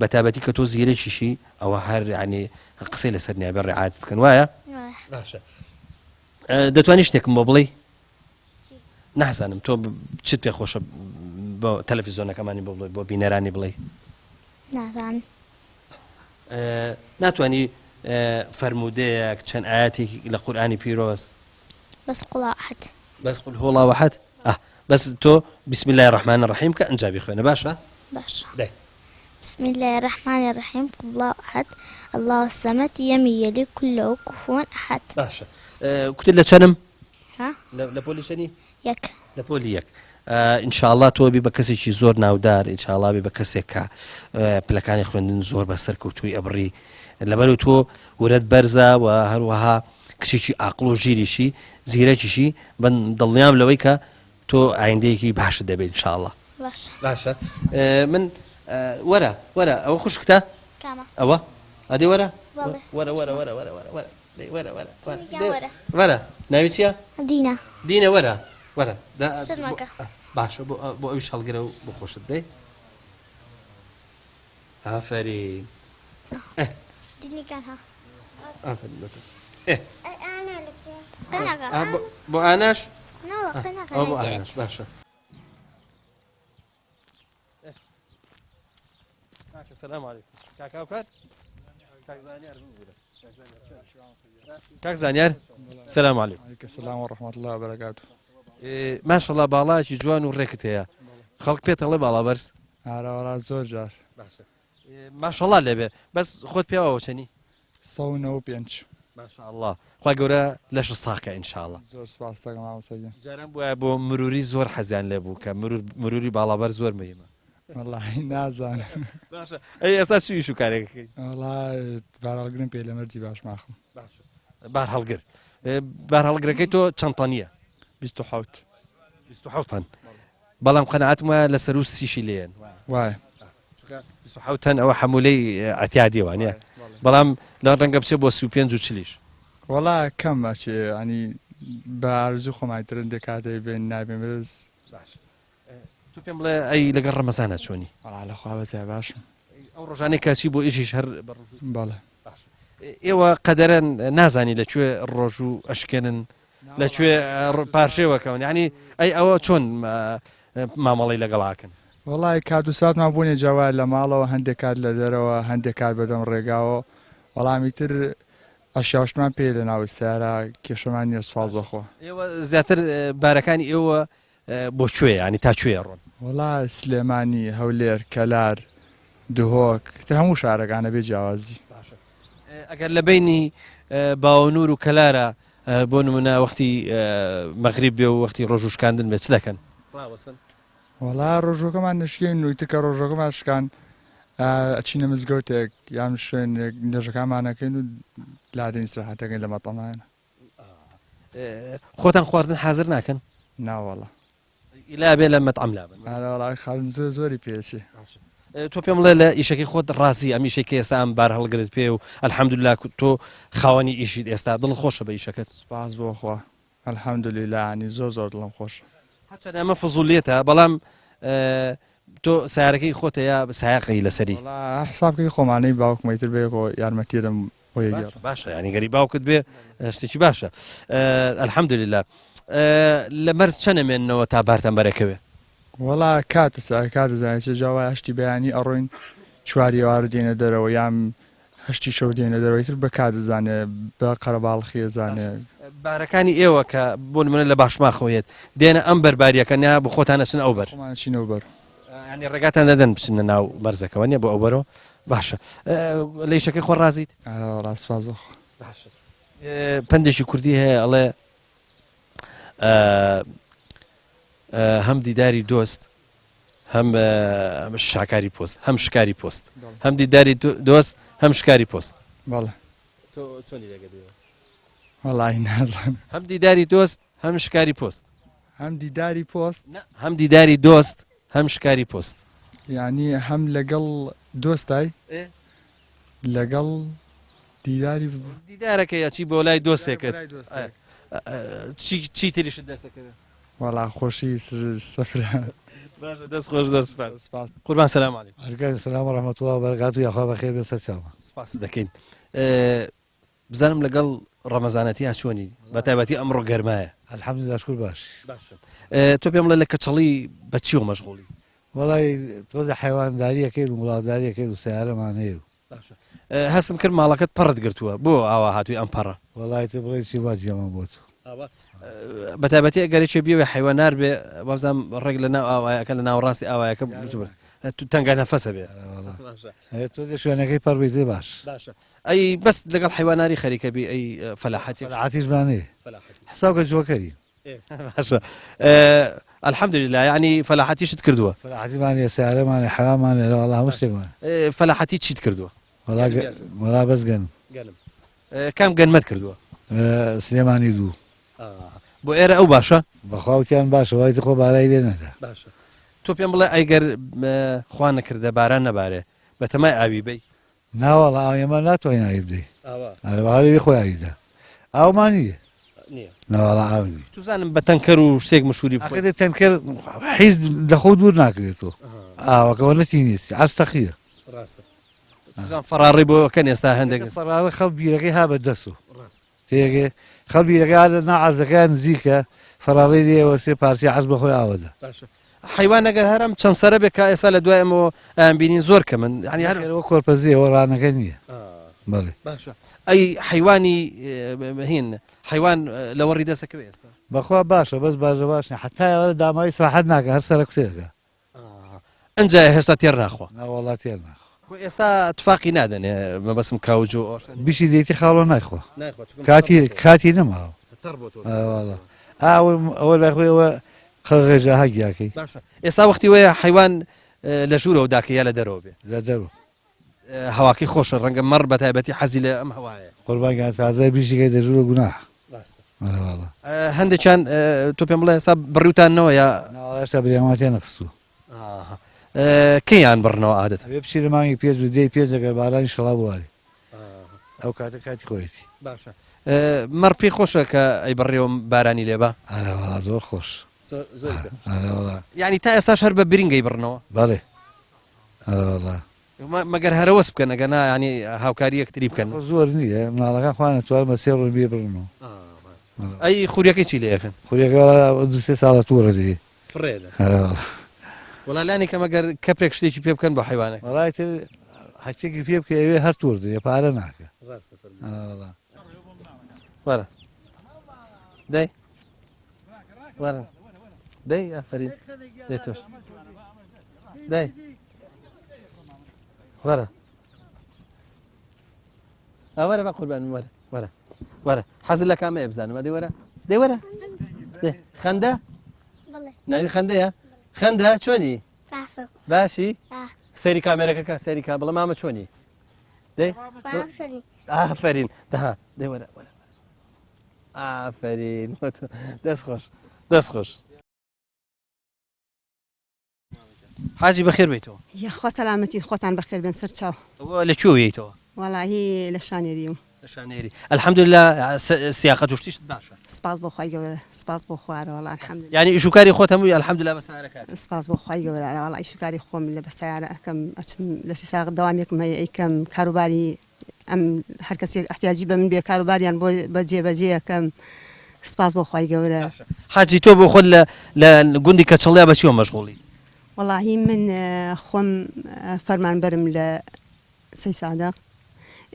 بە تایبەتی کە تۆ زیرەکیشی ئەوە هەر ینی قسەی لەسەر نییە بێ ڕعاتت بکەن وایە؟ باشە دەتوانی شتێکم بۆ بڵێی؟ نازانم تۆ چت پێ خۆشە بۆ تەلەفیزۆنەکەمانی بۆ بڵێ بۆ بینەرانی بڵێ؟ نازانم. ناتوانی فەرموودەیەک چەند ئایەتێک لە قورئانی پیرۆز؟ بەس قل هو احد. بەس قل هو الله احد؟ ئاه بەس تۆ بسم الله الرحمن الرحیم کە ئەنجا بیخوێنە باشە؟ باشە. دەی. بسم الله الرحمن الرحیم قل الله احد الله الصمد لم یلد ولم له کفوا احد. باشە کوتت لە چەنم؟ ها؟ لە پۆلی چەنی؟ یەک. لە پۆلی یەک. ان شاء اللە تۆ بی بە کەسێکی زۆر ناودار ان شاء اللە بی بە کەسێک کە پلەکانی خوێندن زۆر بە سەرکەوتووی ئەبڕی لەبەرو تۆ ورەت بەرزە و هەروەها. کچێکی ئاقڵ و ژیریشی زیرەکیشی بن دڵنیام لەوەی کە تۆ ئایندەیەکی باشت دەبێت ان شاء اللە. باشە. باشە من وەرە وەرە ئەوە خوشکتە؟ کامە؟ ئەوە ئەدی وەرە بەڵێ. وەرە وەرە وەرە وەرە وەرە وەرە دەی وەرە وەرە وەرە گیان دەی وەرە. وەرە ناوی چییە؟ دینا. دینە وەرە وەرە دە شت بۆ مەکە. باشە بۆ بۆ ئەویش هەڵگرە و بۆ خۆشت دەی ئافەرین ئێ دینیکان ها. ئافەرین بۆ تۆ ئێ ئەی ئانا لەکوێ؟ قەناغە. ئا بۆ بۆ ئاناش نەوەڵا قەناغە ئەوە بۆ نایدەوێت. ئاناش باشە. کاکە سلام علیکم کاک هاوکار کاک زانیار ببورە کاک زانیار سلام علیکم علیکم سلام و رحمة الله و برکاته ماشەڵا باڵایەکی جوان و ڕێکت هەیە خەڵک پێت ئەڵێ باڵا بەرز ئارەوەڵا زۆر جار باشە ماشەڵا لێبێ بەس خۆت پێوە چەنی 195 ماشاءاللە خوای گەورە لەشت ساغ کا ان شاءاللە. زۆر سوپاست دەکەم مامۆستا گیان. جاران بوایە بۆ مروری زۆر حەزیان لێ بوو کە مرور مروری باڵابەرز زۆر مهیمە. وەڵاهی نازانم. باشە ئەی ئێستا چ ئیش و کارێک ئەکەی؟ وەڵا بارهەڵگرم پێ لە مەرجی باشماخم. باشە بارهەڵگر بارهەڵگرەکەی تۆ چەند تەنیە؟ 27. 27 تەن بەڵام قەناعەتم وایە لە سەروو سیشی لێیەن. وایە. چونکە 27 تەن ئەوە حەمولەی ئەعتیادیە وانیە بەڵام لە ڕەنگە بچێ بۆ 35 و چلیش. وەڵا کەم ئەچێ یانی بە ئارەزوو خۆمان ئیتر هەندێک کات ئەیبێن نابێن بەس. باشە تۆ پێم بڵێ ئەی لەگەڵ ڕەمەزانا چۆنی؟ وەڵا لە خوا بەزیا باشم. ئەو ڕۆژانەی کە ئەچی بۆ ئیشیش هەر بە ڕۆژووی؟ بەڵێ. باشە ئێوە قەدەرەن نازانی لە کوێ ڕۆژوو ئەشکێنن لە کوێ پارشێوەکەون یانی ئەی ئەوە چۆن مامەڵەی لەگەڵ ئاکەن؟ وەڵای کات و ساتمان بۆ نیە جا وایە لە ماڵەوە هەندێک کات لە دەرەوە هەندێک کات بەدەم ڕێگاوە بەڵام ئیتر ئەشیاوشتمان پێیە لە ناو سەیارە کێشەمان نیە سوپاس بۆ خوا. ئێوە زیاتر بارەکانی ئێوە بۆ کوێیە یانی تا کوێ ئەڕۆن؟ وەڵا سلێمانی، هەولێر، کەلار، دهۆک تر هەموو شارەکانە بێ جیاوازی. باشە ئەگەر لە بەینی باوەنور و کەلارا بۆ نمونە وەختی مەغریب بێ و وەختی ڕۆژوو شکاندن بێ چ دەکەن؟ ڕاوەستن؟ وەڵا ڕۆژووەکەمان دەشکێنین و ئیتر کە ڕۆژووەکەمان شکان ئەچینە مزگەوتێک یان شوێنێک نوێژەکانمان ئەکەین و لادێین ئیسراحەت ئەکەین لە مەتەمایانە. خۆتان خواردن حازر ناکەن؟ ناوەڵا. ئیلا بێ لە مەتعەم لابن. ئارە وەڵا خواردن زۆر زۆری پێ ئەچێ. تۆ پێم بڵێ لە ئیشەکەی خۆت ڕازی ئەم ئیشەی کە ئێستا ئەم بار هەڵگرت پێ و الحمدللە تۆ خاوەنی ئیشیت ئێستا دڵت خۆشە بە ئیشەکەت؟ سوپاس بۆ خوا الحمدللە یانی زۆر زۆر دڵم خۆشە. هەرچەند ئەمە فزولیەتە بەڵام تۆ سەیارەکەی خۆتە یا سایەقی لەسەری؟ وەڵا حسابکەی خۆمانەی باوکمە ئیتر بەیەکەوە یارمەتی ئەدەم بۆ یەک باشە یانی گەری باوکت بێ شتێکی باشە الحمدللە لە مەرز چەند ئەمێننەوە تا بارتان بەرەکەوێ؟ وەڵا کات و سا کات و زانێ چێ جا وایە هەشتی بەیانی ئەڕۆین چواری ئێوارە دێنە دەرەوە یان هەشتی شەو دێنە دەرەوە ئیتر بە کات ئەزانێ بە قەرەباڵخی ئەزانێ. بارەکانی ئێوە کە بۆ نمونە لە باشماخەوە یەت دێنە ئەم بەر باریەکەن یا بۆ خۆتان ئەچن ئەو بەر؟ خۆمان ئەچین ئەو بەر. یانی ڕێگاتان دەدەن بچنە ناو مەرزەکەوە نیە بۆ ئەو بەرەوە؟ باشە لە ئیشەکەی خۆت ڕازیت؟ ئارە وەڵا سوپاس بۆ خوا. باشە پەندێکی کوردی هەیە ئەڵێ هەم دیداری دۆست هەم شاکاری پۆست هەم شکاری پۆست هەم دیداری دۆست هەم شکاری پۆست. بەڵێ. تۆ چۆنی لێگەدەیەوە؟ وەڵی نازانم. هەم دیداری دۆست هەم شکاری پۆست. هەم دیداری پۆست؟ نا هەم دیداری دۆست هەم شکاری پۆست. یانی هەم لەگەڵ دۆستای؟ ئێ. لەگەڵ دیداری. دیدارەکەی ئەچی بۆ لای دۆستێکت. چی چی تریشت دەست ئەکەوێ؟ وەڵا خۆشی سفرە. باشە دەست خۆش زۆر سپاس. سپاس. قوربان سلام علیکم. علیکم سلام و رحمة الله و برکاته یاخوا بەخێر بێن سەر چاومان. سپاست دەکەین. بزانم لەگەڵ ڕەمەزانەتیا چۆنی بە تایبەتی ئەمڕۆ گەرمایە. الحمدللە شکور باش. باشم تۆ پێم بڵێ لە کەچەڵی بە چیەوە مەشغوڵی؟ وەڵای تۆزێ حەیوانداری ئەکەین و وڵاتداری ئەکەین و سەیارەمان هەیە و. باشە هەستم کرد ماڵەکەت پەڕت گرتووە بۆ ئاوا هاتووی ئەم پەڕە؟ وەڵای تۆ بڵێی چی وا جێمان بۆ تۆ. ئاوا بە تایبەتی ئەگەر یەکێ بیەوێ حەیوانار بێ وابزانم ڕێک لە ناو ئاوایەکە لە ناوەڕاستی ئاوایەکە تەنگە نەفەسە بێ. ئەرێ تۆزێ شوێنەکەی پەڕ بیتێ باش. باشە ئەی بەس لەگەڵ حەیواناری خەریکە بی ئەی فەلاحەتی فەلاحەتیشمان هەیە حساو کە جوەکەری. باشە الحمدللە یعنی فەلاحەتیشت کردووە. فەلاحەتیمان هەیە سەیارەمان هەیە حەوامان هەیە وەڵا هەموو شتێکمان. فەلاحەتی چیت کردووە؟ وەڵا وەڵا بەس گەنم. گەنم کام گەنمەت کردووە؟ سلێمانی دوو. بۆ ئێرە ئەو باشە؟ بەخوا وتیان باشە وای خۆ بارای لێ نەدا. باشە تۆ پێم بڵێ ئەیگەر خوا نەکردە باران نەبارێ بەتەمای ئاوی بی؟ ناوەڵا ئاو ئێمە ناتوانین ئاوی بدەین. ئاوا. ئەرێ بەهاری خۆی ئاوی دا. ئاومان نییە. نییە. ناوەڵا ئاو نییە. چوزانم بە تەنکەر و شتێک مشوری بخۆی. ئاخر تەنکەر حیز لە خۆ دوور ناکرێتەوە. ئاوەکەوە نەتی نیستی عەرز تەقیە. ڕاستە. چوزان فەڕاڕی بۆ ئەکەن ئێستا هەندێک. فەڕاڕە خەڵک بیرەکەی ها بە دەسۆ. ڕاستە. تێگەی خەڵک بیرەکەی ها لە ناو عەرزەکەیان نزیکە فەڕاڕەی لێ وەسێ پارچەی عەرز بە خۆی ئاوەدا. باشە حەیوان ئەگەر هەر ئەم چەند سەرە بێ کە ئێستا لە دوای ئەمەوە ئەیان بینین زۆر کەمن یانی هەر. نەخێر ئەوە کۆرپەزیە ئەوە ڕانەکە نییە. بەڵێ. باشە ئەی حەیوانی هین حەیوان لەوەڕی دەسەکەوێ ئێستا؟ بەخوا باشە بەس باشە باش نیە حەتا ئێوارە داماوی سراحەت ناکا هەر سەرەکوتێ ئەکا. ئنجا هێشتا تێر ناخوا. ناوەڵا تێر ناخوا. خۆ ئێستا تفاقی نادەنێ مەبەسم کاو جۆ ئەو شتانە. بیشی دەیتی خاڵۆ نایخوا. نایخوا چونکە کاتی کاتی نەماوە. تەڕ بۆتەوە. ئەرێ واڵا ئا ئەوە ئەوە لای خۆی ئەوە قەغێژە ها گیاکەی. باشە ئێستا وەختی وەیە حەیوان لە ژوورەوە داکەی یا لە دەرەوە بێ؟ لە دەرەوە. هەواکەی خۆشە ڕەنگە مەڕ بە تایبەتی حەزی لە ئەم هەوایە. قوربان گیان تازە بیشی کەی دە ژوورە گوناحە. ڕاستە. ئەرێ واڵا. هەندێکیان تۆ پێم بڵێ ئێستا بڕیوتانەوە یا؟ نا وەڵا هێشتا بریانمان تێ نەخستووە. کەیان بڕنەوە عادەتەن؟ ئەبێ بچی لە مانگی پێنج و دەی پێنج ئەگەر بارانی شەڵا بوارێ ئەو کاتە کاتی خۆیەتی. باشە مەڕ پێی خۆشە کە ئەیبڕیەوە بارانی لێ با؟ ئەرێ وەڵا زۆر خۆش. زۆر پێ. ئەرێ وەڵا. یانی تا ئێستاش هەر بە برینگ ئەیبڕنەوە؟ بەڵێ ئەرێ وەڵا. مەگەر هەرەوەس بکەن ئەگەر نا یانی هاوکاری یەکتری بکەن. خۆ زۆر نییە مناڵەکان خۆیان ئەتوانن بە سێ ڕۆژ بیبڕنەوە. ئەی خوریەکەی چی لێ ئەکەن؟ خوریەکە وەڵا دوو سێ ساڵە تووڕە دێ. فڕێ دەن. ئەرێ وەڵا. وەڵا لانی کەم ئەگەر کەپرێک شتێکی پێ بکەن بۆ حەیوانەکە. وەڵا ئیتر هەرچێکی پێ بکەی ئەوێ هەر تووڕ دێ پارە ناکا. ڕاستە فەرموو. ئەرێ وەڵا. وەرە دەی وەرە دەی ئافەرین دەی تۆش دەی وەرە وەرە بە قوربان وەرە وەرە وەرە حەزت لە کامەیە بزانم ئەدەی وەرە دەی وەرە خەندە ناوی خەندەیە خەندە چۆنی باشی سەیری کامێرەکە کە سەیری کا بڵێ مامە چۆنی دەی ئافرین دەها دەی وەرە وەرە ئافرین دەست خۆش دەست خۆش حاجی بەخێر بێیتەوە. یاخوا سەلامەتی خۆتان بەخێر بێن سەرچاو. ئەوە لە کوێوە یەیتەوە؟ وەڵاهی لە شانێریوم. لە شانێری الحمدللە سیاقەت و شتیشت باشە؟ سپاس بۆ خوای گەورە سپاس بۆ خوا ئەرەوەڵا الحمدللە. یانی ئیش و کاری خۆت هەمووی الحمدللە بە سەیارە کاری؟ سپاس بۆ خوای گەورە ئەرەوەڵا ئیش و کاری خۆم لە بە سەیارە ئەکەم ئەچم لە سیساق دەوامێکم هەیە ئەیکەم کاروباری ئەم هەر کەسێک ئەحتیاجی بە من بێ کاروباریان بۆ بە جێ بەجێ ئەکەم سپاس بۆ خوای گەورە. باشە حاجی تۆ بۆ خۆت لە لە گوندی کەچەڵیا بە چیوە مەشغوڵی؟ وەڵاهی من خۆم فەرمانبەرم لە سەیسادق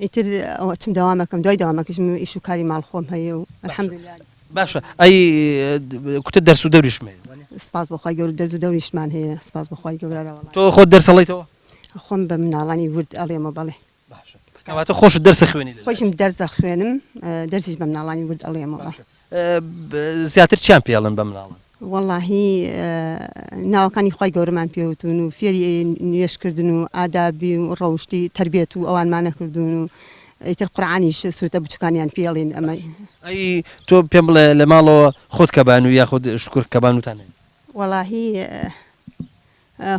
ئیتر ئەوە ئەچم دەوامەکەم دوای دەوامەکەشم ئیش و کاری ماڵ خۆم هەیە و الحمدللە. باشە ئەی کوتت دەرس و دەوریشم هەیە وانیە؟ سپاس بۆ خوای گەورە دەرس و دەوریشمان هەیە سپاس بۆ خوای گەورە وەڵا. تۆ خۆت دەرس ئەڵێیتەوە؟ خۆم بە مناڵانی ورد ئەڵێمەوە بەڵێ. باشە کەواتە خۆشت دەرس ئەخوێنی لە خۆیشم دەرس ئەخوێنم دەرسیش بە مناڵانی ورد ئەڵێمەوە. باشە زیاتر چیان پێ ئەڵێن بە مناڵان؟ وەڵاهی ناوەکانی خوای گەورەمان پێ وتوون و فێری نوێژ کردن و ئادابی و ڕەوشتی تەربیەت و ئەوانمانە کردوون و ئیتر قورعانیش سورەتە بچوکانیان پێ ئەڵێین ئەمە. ئەی تۆ پێم بڵێ لە ماڵەوە خۆت کەبانووی یاخود شوکر کەبانووتان هەیە؟ وەڵاهی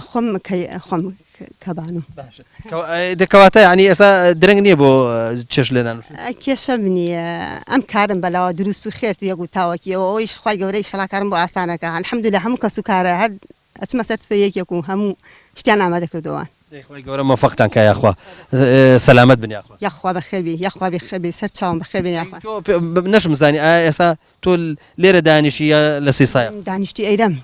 خۆم کەی خۆم کەبانوم. باشە دە کەواتە یانی ئێستا درەنگ نییە بۆ چێشت لێنان و شت؟ کێشەم نییە ئەم کارم بەلاوە دروست و خێرتر یەک و تاوەکی ئەوە ئەوەیش خوای گەورە ئیشەڵا کارم بۆ ئاسانەکا الحمدللە هەموو کەس و کارە هەر ئەچمە سەر تفە یەکێک و هەموو شتیان ئامادە کردووە. دەی خوای گەورە مۆفەقتان کا یاخوا سەلامەت بن یاخوا. یاخوا بەخێر بی یاخوا بەخێر بی سەر چاوم بەخێر بێن یاخوا. تۆ نەشم زانی ئایا ئێستا تۆ لێرە دانیشی یا لە سیسایە؟ دانیشتوی ئەیرەم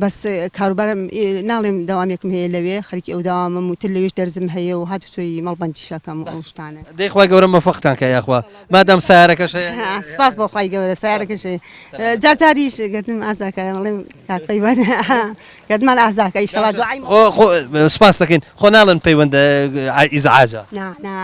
بەس کاروبارم ناڵێم دەوامێکم هەیە لەوێ خەریکی ئەو دەوامەم و تر لەوێش دەرزم هەیە و هاتوچۆی مەڵبەندیش ئەکەم و ئەو شتانە. دەی خوای گەورە مۆفەقتان کا یاخوا مادام سەیارەکەش هەیە. سپاس بۆ خوای گەورە سەیارەکەش هەیە جار جاریش گەردنم ئازاکە ئەڵێم کاک پەیوەند گەردنمان ئازاکە ئیشەڵا دوعای خۆ خۆ سپاس دەکەین خۆ ناڵێن پەیوەند ئیزعاجە. نا نا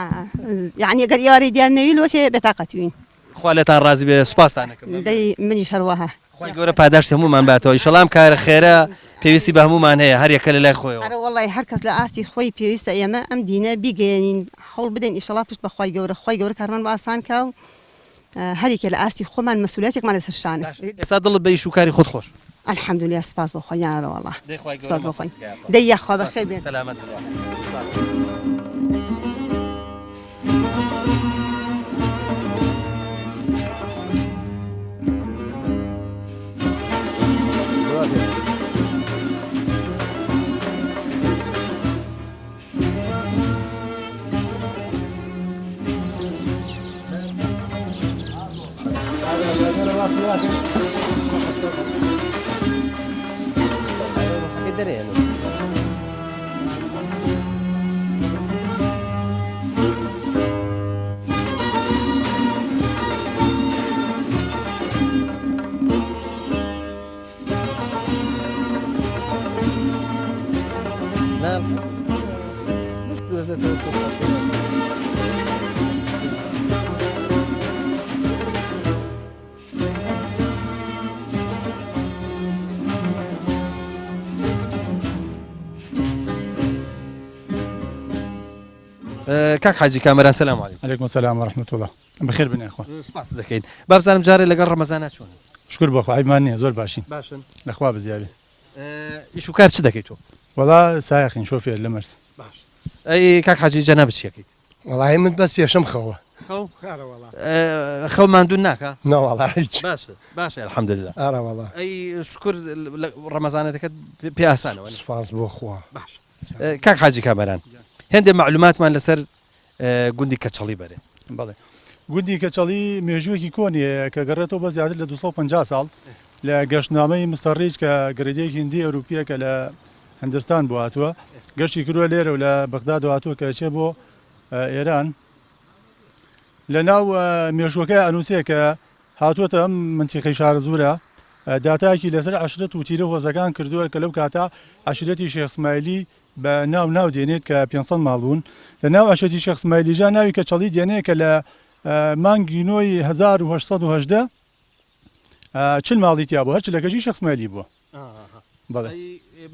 یەعنی گەر ئێوارەی دیار نەوی لۆچێ بێتاقەتوین. خوا لێتان ڕازی بێ سوپاستان ئەکەم. دەی منیش هەروەها. خوای گەورە پاداشتی هەموومان باتەوە ئیشەڵا ئەم کارە خێرە پێویستی بە هەموومان هەیە هەر یەکە لە لای خۆیەوە. ئەرە وەڵای هەر کەس لە ئاستی خۆی پێویستە ئێمە ئەم دینە بیگەیەنین هەوڵ بدەین ئیشەڵا پشت بە خوای گەورە خوای گەورە کارمان بۆ ئاسان کا و. هەریەکێ لە ئاستی خۆمان مەسولیاتێکمان لەسەر شانە. باشە ئێستا دڵت بە ئیش و کاری خۆت خۆشە؟ الحمدللە سپاس بۆ خوا یارەوەڵا دەی خوای گەورە سپاس بۆ مەفەوت خوا کە یاخوا. دەی یاخوا سپاس بەخێر بێن. سەلامەت بن یاخوا. سپاس. کاک حاجی کامەران سلام علیکم. علیکم السلام و رحمة اللە بەخێر بن یاخوا. سوپاست دەکەین. با بزانم جارێ لەگەڵ ڕەمەزانا چۆنن؟ شکر بۆ خوا عەیبمان نییە زۆر باشین. باشن؟ لە خوا بزیابێ. ئیش و کار چ دەکەی تۆ؟ وەڵا سایەقین شۆفێر لە مەرز. باش ئەی کاک حاجی جەنابت چی ئەکەیت؟ وەڵاهی من بەس پێشم خەوە. خەو؟ ئەرە وەڵا. خەو ماندوو ناکا؟ نەوەڵا هیچ. باشە باشە الحمدللە. ئەرە وەڵا. ئەی شکر ڕەمەزانەکەت پێ ئاسانە وەنیە؟ سوپاس بۆ خوا. باشە کاک حاجی کامەران هێندێ مەعلوماتمان لەسەر گوندی کەچەڵی بەرێ. بەڵێ گوندی کەچەڵی مێژوویەکی کۆنی هەیە کە گەڕێتەوە بۆ زیاتر لە 250 ساڵ لە گەشتنامەی مستەر ڕیچ کە گڕیدەیەکی هندی ئەوروپییە کە لە هندستان بۆ هاتووە گەشتی کردووە لێرە و لە بەغداد هاتووە کە ئەچێ بۆ ئێران لە ناو مێژووەکەی ئەنووسێ کە هاتووەتە ئەم منتیقەی شارەزوورە داتایەکی لەسەر عەشرەت و تیرە هۆزەکان کردووە کە لەو کاتە عەشرەتی شێخ سمایلی بە ناو ناو دێنێت کە 500 ماڵ بوون لە ناو عەشرەتی شێخ سمایلیژا ناوی کەچەڵی دێنێ کە لە مانگی نۆی 1818 چل ماڵی تیا بوو هەر چلەکەشی شێخ سمایلی بووە. بەڵێ.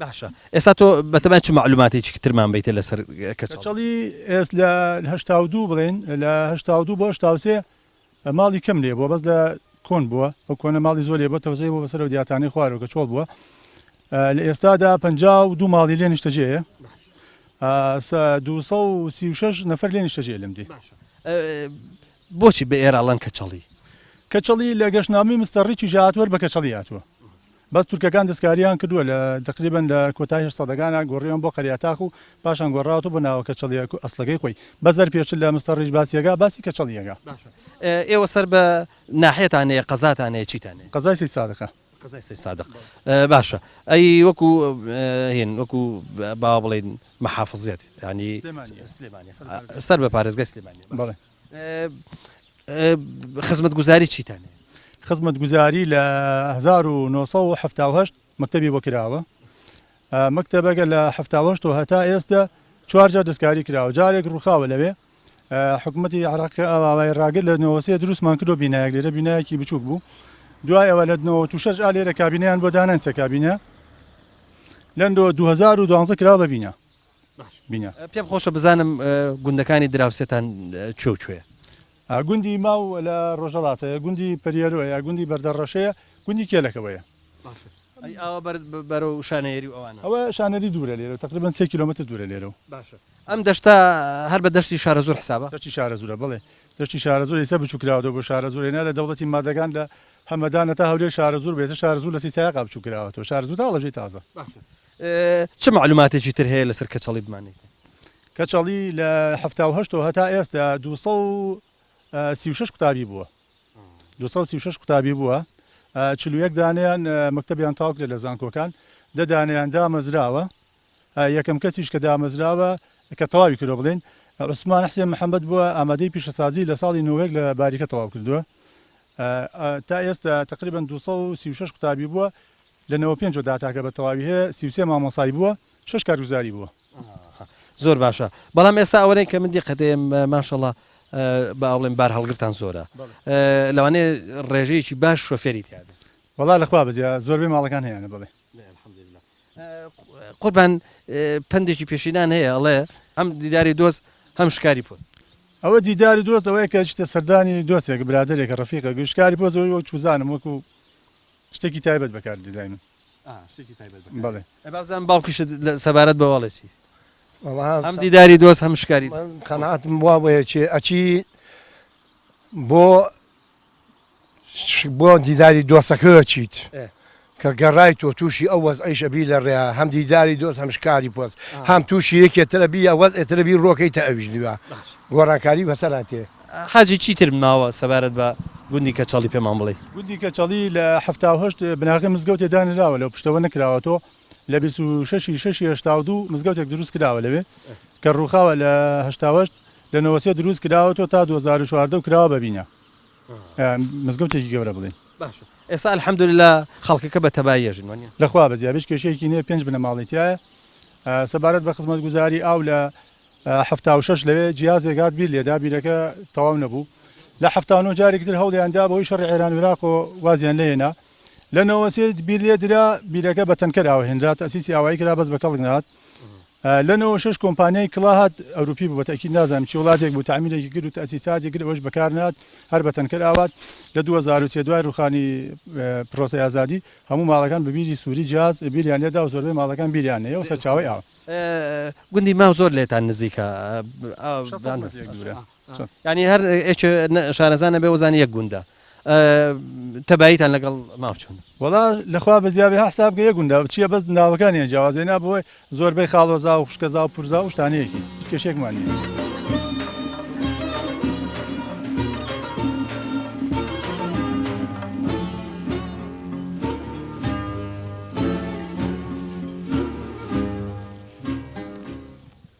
باشە ئێستا تۆ بەتەمای چ مەعلوماتێکی ترمان بیتێ لەسەر کەچەڵی؟ کەچەڵی ئێس لە 82 بڵێن لە 82 بۆ 83 ماڵی کەم لێ بووە بەس لە کۆن بووە ئەو کۆنە ماڵی زۆر لێ بووە تەوزەی بۆ بەسەر ئەو دیاتانەی خوارەوە کە چۆڵ بووە لە ئێستادا 52 ماڵی لێ نیشتەجێیە 236 نەفەر لێ نیشتەجێ لەم دێ. بۆچی بە ئێرە ئەڵێن کەچەڵی؟ کەچەڵی لە گەشتنامەی مستەر ڕیچیش هاتووە هەر بە کەچەڵی هاتووە بەس تورکەکان دەستکاریان کردووە لە تەقریبەن لە کۆتای هەشت سەدەکانا گۆڕیان بۆ قەریاتاخ و پاشان گۆڕاوەتەوە بۆ ناوە کەچەڵیە ئەسڵەکەی خۆی بەس هەر پێشتر لە مستەر ڕیچ باسی ئەکا باسی کەچەڵی ئەکا. باشە ئێوە سەر بە ناحیەتان هەیە قەزاتان هەیە چیتان هەیە؟ قەزای سەید سادقە. قەزای سەید سادق باشە ئەی وەکو هین وەکو با بڵێین محافزیەت یانی سلێمانیە سەر بە پارێزگای سلێمانیە بەڵێ. خزمەتگوزاری چیتان هەیە؟ خزمەتگوزاری لە 1970 مەکتەبی بۆ کراوە مەکتەبەکە لە 78 و هەتا ئێستا چوار جار دەستکاری کراوە جارێک ڕووخاوە لەوێ حکوومەتی عراق کە ئاوای ڕاگر لە 93 دروستمان کردو بینایەک لێرە بینایەکی بچووک بوو دوای ئەوە لە 96 ئا لێرە کابینیان بۆ دانان سێ کابینە لە 2012 کراوە بە بینا بینا. پێم خۆشە بزانم گوندەکانی دراوسێتان کوێ و کوێیە؟ گوندی ماو لە ڕۆژهەڵاتەیە، گوندی پەریەرۆیە، گوندی بەردەڕەشەیە، گوندی کێلەکەوەیە. باشە ئەی ئاوا بەرەو شانەیەری و ئەوانە؟ ئەوە شانەری دوورە لێرەوە، تەقریبەن سێ کیلۆمەتر دوورە لێرەوە. باشە ئەم دەشتە هەر بە دەشتی شارەزوور حسابە؟ دەشتی شارەزوورە بەڵێ، دەشتی شارەزوور ئێستا بچووکراوەتەوە بۆ شارەزوور، هێنا لە دەوڵەتی مادەکان لە هەمەدان هەتا هەولێر شارەزوور بوو، ئێستا شارەزوور لە سیسایەقا بچووکراوەتەوە، شارەزوور تا هەڵەبجەی تازە. باشە چ مەعلوماتێکی تر هەیە لەسەر کەچەڵی بمانەیتێ؟ کەچەڵی لە 78 ەوە هەتا ئێستا 236 قوتابی بووە 236 قوتابی بووە 41 دانەیان مەکتەبیان تەواو کرد لە زانکۆکان دە دانەیان دامەزراوە یەکەم کەسیش کە دامەزراوە کە تەواوی کردووە بڵێن عوسمان حسێن محەممەد بووە ئامادەی پیشەسازی لە ساڵی 91 لە باریکە تەواو کردووە تا ئێستا تقریبا 236 قوتابی بووە لە 95 ەوە داتاکە بە تەواوی هەیە 33 مامۆسای بووە شەش کارگوزاری بووە. زۆر باشە بەڵام ئێستا ئەوەنەی کە من دیقەتێم ماشەڵا با بڵێم بار هەڵگرتان زۆرە لەوانەیە ڕێژەیەکی باش شۆفێری تیا بێت. وەڵا لە خوا بزیە زۆربەی ماڵەکان هەیانە بەڵێ. قوربان پەندێکی پێشینان هەیە ئەڵێ هەم دیداری دۆست هەم شکاری پۆست. ئەوە دیداری دۆست ئەوەیە کە ئەچیتە سەردانی دۆستێک برادەرێکە ڕەفیقێک شکاری پۆست ئەوەی وەک چوزانم وەکو شتێکی تایبەت بەکار دێ لای من. ئا شتێکی تایبەت بەکار دێ. بەڵێ. ئەی بابزانم باوکیشت سەبارەت بەوە ئەڵێ چی؟ وەڵا هەم دیداری دۆست هەم شکاری من قەناعەتم وابووە چی ئەچی بۆ بۆ دیداری دۆستەکە ئەچیت کە گەڕایتەوە تووشی ئەو وەزعیش ئەبی لە ڕێیا هەم دیداری دۆست هەم شکاری پۆست هەم تووشی یەکێ ترە بی یا وەزعێ ترە بی ڕۆکەیتە ئەویش لوا گۆڕانکاری بەسەرا تێ. حاجی چیتر ماوە سەبارەت بە گوندی کەچەڵی پێمان بڵێی؟ گوندی کەچەڵی لە 78 بناغەی مزگەوتێ دانراوە لەو پشتەوە نەکراوەتەوە لە 26 ی شەشی 82 مزگەوتێک دروست کراوە لەوێ کە ڕووخاوە لە 88 لە 93 دروست کراوەتەوە تا 2014 و کراوە بە بینا. مزگەوتێکی گەورە بڵێین. باشە ئێستا الحمدللە خەڵکەکە بە تەبایی ئەژین وانیە؟ لەخوا بەزیاد هیچ کێشەیەکی نیە پێنج بنەماڵەی تیایە سەبارەت بە خزمەتگوزاری ئاو لە 76 لەوێ جیازێک هات بیر لێدا بیرەکە تەواو نەبوو لە 79 جارێکی تر هەوڵیان دا بەهۆی شەڕی عێران و عێراقەوە وازیان لێهێنا لە 93 بیر لێدرا بیرەکە بە تەنکەر ئاو هێنرا تەئسیسی ئاوایی کرا بەس بە کەڵک نەهات لە 96 کۆمپانیای کڵا هات ئەوروپی بوو بە تەئکید نازانم چی وڵاتێک بوو تەعمیرێکی کرد و تەئسیساتی کرد ئەوەش بەکار نەهات هەر بە تەنکەر ئاوات لە 2003 دوای ڕوخانی پرۆسەی ئازادی هەموو ماڵەکان بە بیری سووری جیاز بیریان لێدا و زۆربەی ماڵەکان بیریان هەیە و سەرچاوەی ئاو. گوندی ماو زۆر لێتان نزیکە. 600 مەترێک دوورە. یانی هەر یەکێ شارەزا نەبێ وەزانی یەک گوندە. تەباییتان لەگەڵ ماو چۆنە؟ وەڵا لەخوا بەزیا بێ حساب کە یەک گوندە چیە بەس ناوەکانیان جیاوازە نا بۆی زۆربەی خاڵۆزا و خوشکەزا و پورزا و شتانە یەکین هیچ کێشەیەکمان نییە.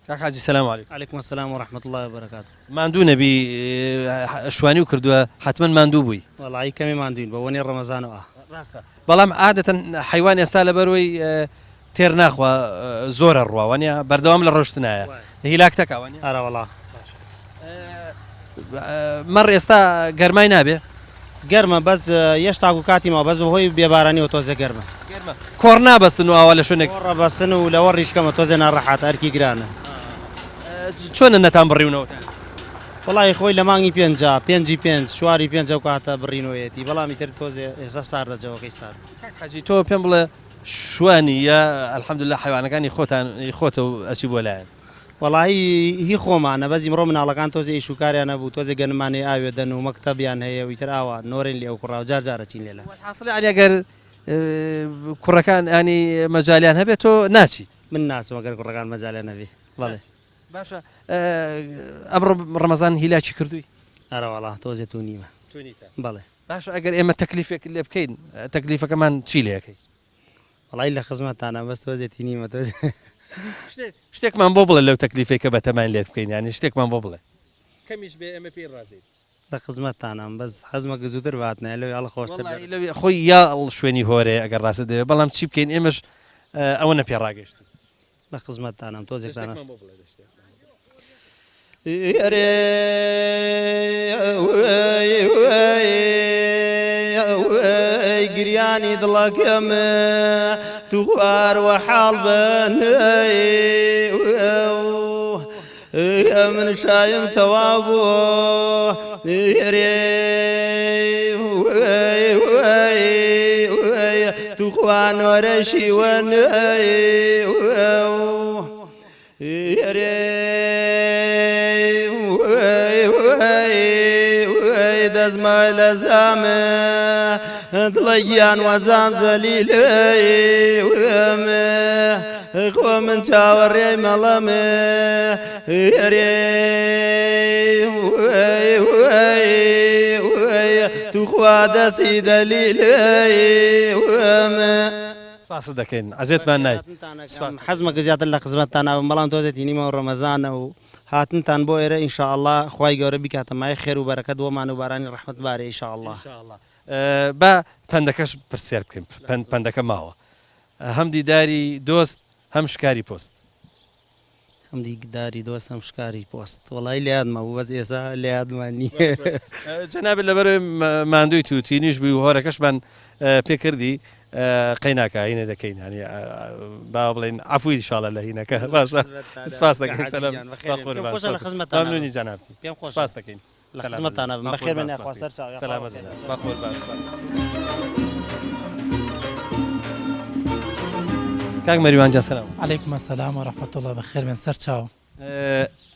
کاک حاجی سلام علیکم. علیکم السلام و رحمة اللە و بەرەکاتو. ماندوو نەبی شوانیو کردووە حەتمەن ماندوو بووی. وەڵایی کەمێ ماندووین بە بۆنەی ڕەمەزانەوە. ڕاستە بەڵام عادەتەن حەیوان ئێستا لەبەرەوەی تێر ناخوا زۆر ئەڕوا وانیە بەردەوام لە ڕۆشتنایە هیلاک تەکا وانیە؟ ئەرە وەڵا. مەڕ ئێستا گەرمای نابێ؟ گەرمە بەس یەشتاکو کاتی ماوە بەس بەهۆی بێبارانیەوە تۆزێ گەرمە. گەرمە کۆڕ نابەستن و ئاوا لە شوێنێک؟ کۆڕ ئەبەستن و لەوەڕیش کەمە تۆزێ ناڕەحەتە ئەرکی گرانە. چۆنە نەتان بڕیونەوە تا ئێستا؟ وەڵایی خۆی لە مانگی پێنجا پێنجی پێنج چواری پێنج ئەو کاتە بڕینەوەیەتی بەڵام ئیتر تۆزێ ئێستا ساردە جەوەکەی ساردە. کاک حاجی تۆ پێم بڵێ شوانی یا الحمدللە حەیوانەکانی خۆتان خۆتە و ئەچی بۆ لایان؟ وەڵایی هی خۆمانە بەس ئیمڕۆ مناڵەکان تۆزێ ئیش و کاریان هەبوو تۆزێ گەنمان هەیە ئاوێ دەن و مەکتەبیان هەیە و ئیتر ئاوا نۆرەین لێ ئەو کوڕا و جار جار ئەچین لێ لە. وەلحاسڵ یانی ئەگەر کوڕەکان یانی مەجالیان هەبێ تۆ ناچیت؟ من ناچم ئەگەر کوڕەکان مەجالیان هەبێ بەڵێ. باشە ئەمڕۆ ڕەمەزان هیلاکی کردووی؟ ئەرەوەڵا تۆزێ تونیمە. تونیتە؟ بەڵێ. باشە ئەگەر ئێمە تەکلیفێکت لێ بکەین تەکلیفەکەمان چی لێ ئەکەی؟ وەڵای لە خزمەتتانام بەس تۆزێ تینیمە تۆزێ. شتێکمان بۆ بڵێ لەو تەکلیفەی کە بەتەماین لێت بکەین یانی شتێکمان بۆ بڵێ. کەمیش بێ ئێمە پێی ڕازین. لە خزمەتتانام بەس حەزمە کە زووتر بهاتنایە لەوێ ئەڵە خۆشتر دەبوو. وەڵاهی لەوێ خۆی یاڵ شوێنی هۆرەیە ئەگەر ڕاستت دەوێ بەڵام چی بکەین ئێمەش ئەوەنە پێ ڕاگەیشتین. لە خزمەتتانام تۆزێکتان. شتێکمان بۆ بڵێ دە شتێکمان بۆ بڵێ. گریانی دڵەکەم توخوار وە حاڵ بن من شایم تەواو بوو توخوا نۆرە شیوەن دەزمە لە زامە دڵە گیان وەزام زەلیل خۆ من چاوەڕێی مەڵەم توخوا دەسی دەلیل سپاست دەکەین ئەزێتمان نای سپاس. حەزمە کە زیاتر لە خزمەتتانا بم بەڵام تۆزێ تینیمە و ڕەمەزانە و هاتنتان بۆ ئێرە ان شاء اللە خوای گەورە بیکاتە مایەی خێر و بەرەکەت بۆمان و بارانی ڕەحمەت بارێ ان شاء اللە. ان شاء اللە با پەندەکەش پرسیار بکەین پەند پەندەکە ماوە هەم دیداری دۆست هەم شکاری پۆست. هەم دیداری دۆست هەم شکاری پۆست وەڵایی لە یادما بوو بەس ئێسا لە یادما نییە. جەنابت لەبەرئەوەی ماندوویت و تینیش بووی و هۆرەکەشمان پێ کردی. قەیناکە هینە دەکەین هەنی با بڵێن عفوی ئینشاءاللە لە هینەکە باشە سپاس دەکەین سەلام ممنونی جەنابتی پێم خۆشە سپاس دەکەین لە خزمەتتان ئەبم بەخێر بێن یاخوا سەر چاو یاخوا سەلامەت بەخێر بێن. بەقوربان سپاس. کاک مەریوان جان سلام. علیکم السلام و رحمة اللە بەخێر بێن سەر چاوم.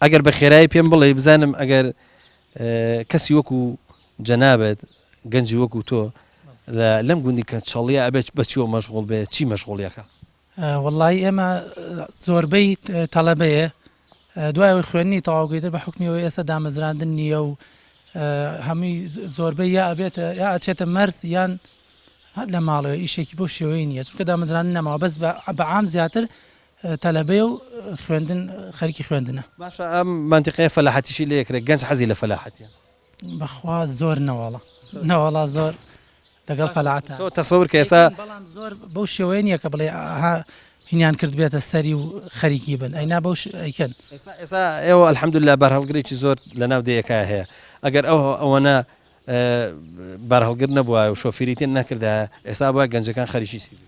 ئەگەر بە خێرایی پێم بڵێی بزانم ئەگەر کەسی وەکو جەنابت گەنجی وەکو تۆ لە لەم گوندی کەچەڵیە ئەبێت بە چیەوە مەشغوڵ بێ چی مەشغوڵیەکە؟ وەڵایی ئێمە زۆربەی تەڵەبەیە دوای ئەوەی خوێندنی تەواو گەیتر بە حوکمی ئەوەی ئێستا دامەزراندن نییە و هەمووی زۆربەی یا ئەبێتە یا ئەچێتە مەرز یان لە ماڵەوە ئیشێکی بەو شێوەیە نییە چونکە دامەزراندن نەماوە بەس بە عام زیاتر تەلەبەیە و خوێندن خەریکی خوێندنە. باشە ئەم مەنتیقەیە فەلاحەتیشی لێ ئەکرێ گەنج حەزی لە فەلاحەتیە؟ بەخوا زۆر نەوەڵا نەوەڵا زۆر لەگەڵ فەلاحەتە. تۆ تەسەور کە ئێستا. بەڵام زۆر بەو شێوەیە نییە کە بڵێ ئەها هینیان کردبێتە سەری و خەریکی بن ئەینا بەو ئەیکەن. ئێستا ئێستا ئێوە الحمدللە بارهەڵگرێکی زۆر لەناو دێیەکە هەیە ئەگەر ئەو ئەوەنە بارهەڵگر نەبوایە و شۆفیریت نەکردایە ئێستا ئەبوایە گەنجەکان خەریکی چی بن؟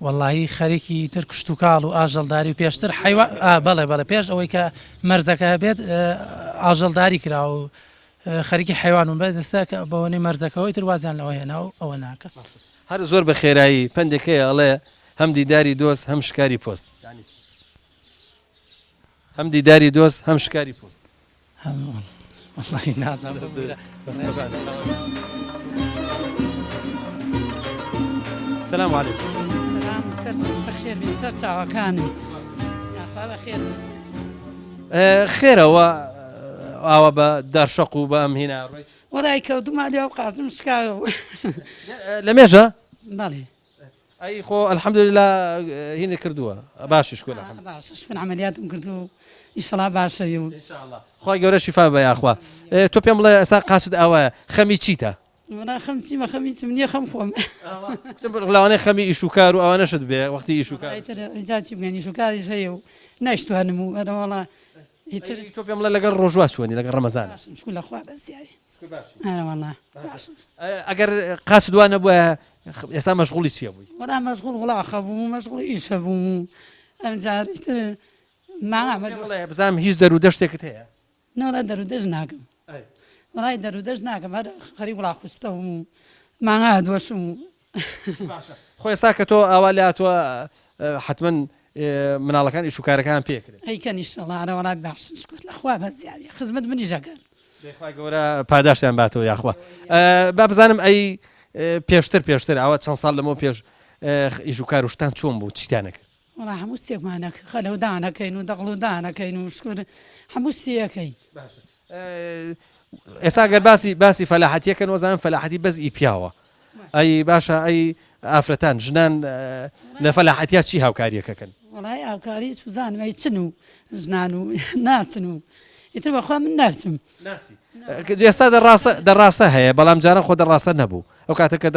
وەڵایی خەریکی تر کشتوکاڵ و ئاژەڵداری و پێشتر حەیوان ئا بەڵێ بەڵێ پێش ئەوەی کە مەرزەکە هەبێت ئاژەڵداری کرا و خەریکی حەیوان بوون بەس ئێستا کە بەوەنەی مەرزەکەوە ئیتر وازیان لەوە هێنا و ئەوە ناکەن. هەر زۆر بە خێرایی پەندێک هەیە ئەڵێ هەم دیداری دۆست هەم شکاری پۆست یانی چی؟ هەم دیداری دۆست هەم شکاری پۆست. وەڵاهی نازانم بمگرە. سلام علیکم. سلام سەر بەخێر بێن سەر چاوەکانم یاخوا بەخێر بێن. خێرەوە ئاوا بە دارشەق و بە ئەم هینا ڕۆی؟ وەڵای کەوتومە لێ و قازم شکاوە. لە مێژە؟ بەڵێ. ئەی خۆ الحمدللە هینت کردووە باشیش کۆ الحمد باشە شکر عملیاتم کردو ئیشەڵا باشە و ان شاء الله خوای گەورە شیفا بە یاخوا تۆ پێم بڵێ ئێستا قاچت ئاوایە خەمی چیتە؟ وەڵا خەم چیمە خەمی چم نییە خەم خۆم کوتم لەوانەیە خەمی ئیش و کار و ئەوانەشت بێ وەختی ئیش و کار ئیتر جا چی بگەن ئیش و کاریش هەیە و نەشتوانم و ئەرە وەڵا ئیتر تۆ پێم بڵێ لەگەڵ ڕۆژوا چۆنی لەگەڵ ڕەمەزان باشم شکر لە خوا بەزیایی شکر باشی ئەرە وەڵا باشم ئەگەر قاچت وا نەبوایە ئێستا مەشغوڵی چیە بووی؟ وەڵا مەشغوڵ وڵاخە بووم و مەشغوڵی ئیشە بووم و ئەمجار ئیتر مامە پێم بڵێ بزانم هیچ دەر و دەشتێکت هەیە؟ نەوەڵا دەر و دەشت ناکەم وەڵای دەر و دەشت ناکەم هەر خەریک وڵاخ خوستەوم و مانگا دۆشم و باشە خۆ ئێستا کە تۆ ئاوا لێ هاتووە حەتمەن مناڵەکان ئیش و کارەکان پێ کرێ. ئەیکەن ئیشەڵا ئەرە وەڵا باشن شکور لە خوا بەس زیاویە خزمەت منیش ئەکەن. دەی خوای گەورە پاداشتیان باتەوە یاخوا. با بزانم ئەی پێشتر پێشتر ئاوا چەند ساڵ لەمەو پێش ئیش و کار و شتان چۆن بوو چیتان ئەکرد؟ وەڵا هەموو شتێکمان ئەکرد خەلەو دان ئەکەین و دەغڵ و دان ئەکەین و شکور هەموو شتێ ئەکەین. باشە ئێستا گەر باسی باسی فەلاحەتیەکەن وەزانم فەلاحەتی بەس ئی پیاوە ئەی باشە ئەی ئافرەتان ژنان لە فەلاحەتیا چی هاوکاریەکەکەن؟ وەڵای هاوکاری سوزانم ئەی چن و ژنان و ناچن و ئیتر بەخوا من ناچم. ناچی ئێستا دەڕاستە دەڕاستە هەیە بەڵام جاران خۆ دەڕاستە نەبوو ئەو کاتە کە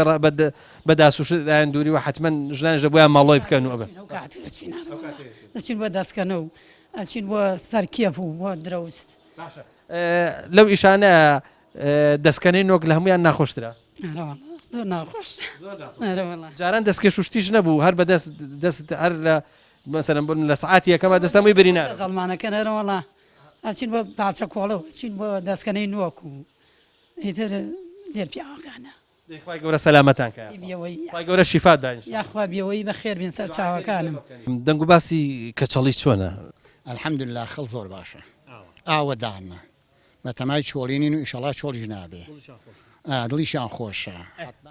بە داس و شت دایان دووری و حەتمەن ژنانیش دەبوایە مەڵۆی بکەن و ئەبە. ئەو کاتە دەچین دەچین بۆ دەستکەنە و ئەچین بۆ سەر کێف و بۆ درەوست. باشە لەو ئیشانە دەستکەنەی نۆک لە هەموویان ناخۆشترە؟ ئەرەوەڵا زۆر ناخۆش. زۆر ناخۆش. ئەرەوەڵا. جاران دەستکێش و شتیش نەبوو هەر بە دەست دەست هەر لە مەسەلەن بۆ لە سەعاتی یەکەما دەست هەمووی برینار. دەزەڵمانەکەن ئەرەوەڵا ئەچین بۆ پارچە کۆڵە و ئەچین بۆ دەستکەنەی نۆک و ئیتر لێر پیاوەکانە. دەی خوای گەورە سەلامەتان کا یاخوا خوای گەورە شیفات با ان شاء اللە. یاخوا بێوەیی بەخێر بێن سەرچاوەکانم. دەنگ و باسی کەچەڵی چۆنە؟ الحمدللە خەڵ زۆر باشە ئاوەدانە بەتەمای چۆڵی نین و ئیشەڵا چۆڵیش نابێ دڵیشیان خۆشە.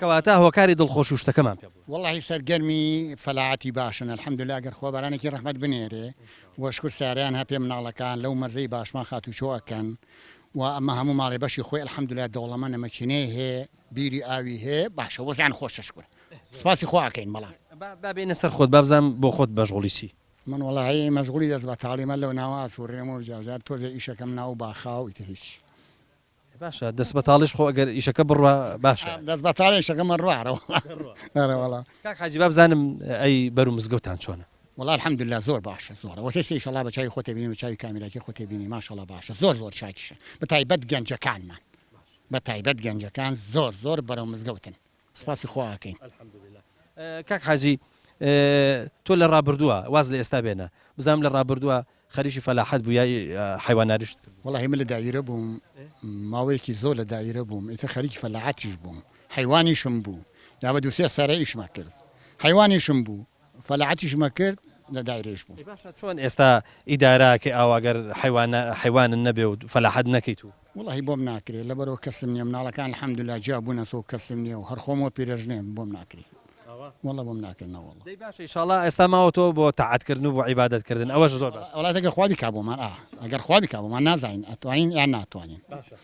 کەواتە هۆکاری دڵخۆش و شتەکەمان پێ بڵێ. وەڵاهی سەرگەرمی فەلاعەتی باشن الحمدللە گەر خوا بارانێکی ڕەحمەت بنێرێ وە شکور سەیارەیان هەپێ مناڵەکان لەو مەرزەی باشمان خاتوچۆ ئەکەن و ئەمە هەموو ماڵێ بەشی خۆی الحمدللە دەوڵەمەنە مەکینەی هەیە بیری ئاوی هەیە باشە وەزعیان خۆشە شکور سوپاسی خوا ئەکەین بەڵام. با بێینە سەر خۆت با بزانم بۆ خۆت مەشغوڵی چی؟ من وەڵاهی مەشغوڵی دەست بەتاڵیمە لەو ناوە ئەسوڕێم و جارجار تۆزێ ئیشەکەم ناو باخا و ئیتر هیچ. باشە دەست بەتاڵیش خۆ ئەگەر ئیشەکە بڕوا باشە. دەست بەتاڵی ئیشەکەم ئەڕوا ئەرەوەڵا ئەرەوەڵا. کاک حاجی با بزانم ئەی بەرو مزگەوتان چۆنە؟ وەڵا الحمدللە زۆر باشە زۆرە وەسێ ئیشەڵا بە چاوی خۆت ئەبینی بە چاوی کامیراکەی خۆت ئەبینی ماشەڵا باشە زۆر زۆر چاکیشە بە تایبەت گەنجەکانمان بە تایبەت گەنجەکان زۆر زۆر بەرەو مزگەوتن سوپاسی خوا ئەکەین. الحمدللە. کاک حاجی تۆ لە ڕابردووە واز لە ئێستا بێنە بزانم لە ڕابردووە خەریکی فەلاحەت بوو یا حەیواناریشت کردووە؟ وەڵاهی من لە دائیرە بووم ماوەیەکی زۆر لە دائیرە بووم ئیتر خەریکی فەلاحەتیش بووم حەیوانیشم بوو یا بە دوو سێ سەرە ئیشمە کرد حەیوانیشم بوو فەلاحەتیشمە کرد لە دایرەیش بووم. ئەی باشە چۆن ئێستا ئیدارە ئەکەی ئاوا گەر حەیوانە حەیوانت نەبێ و فەلاحەت نەکەیت و. وەڵاهی بۆم ناکرێ لەبەرئەوە کەسم نیە مناڵەکان الحمدللە جیا بوونەسەوە کەسم نیە و هەر خۆم وە پیرەژنێم بۆم ناکرێ وەڵا بۆم ناکرێ نەوەڵا. دەی باشە ئیشاڵا ئێستا ماوەتەوە بۆ تاعەت کردن و بۆ عیبادەت کردن ئەوەش زۆر باشە. وەڵا ئەگەر خوا بیکا بۆمان ئا ئەگەر خوا بیکا بۆمان نازانین ئەتوانین یان ناتوانین. باشە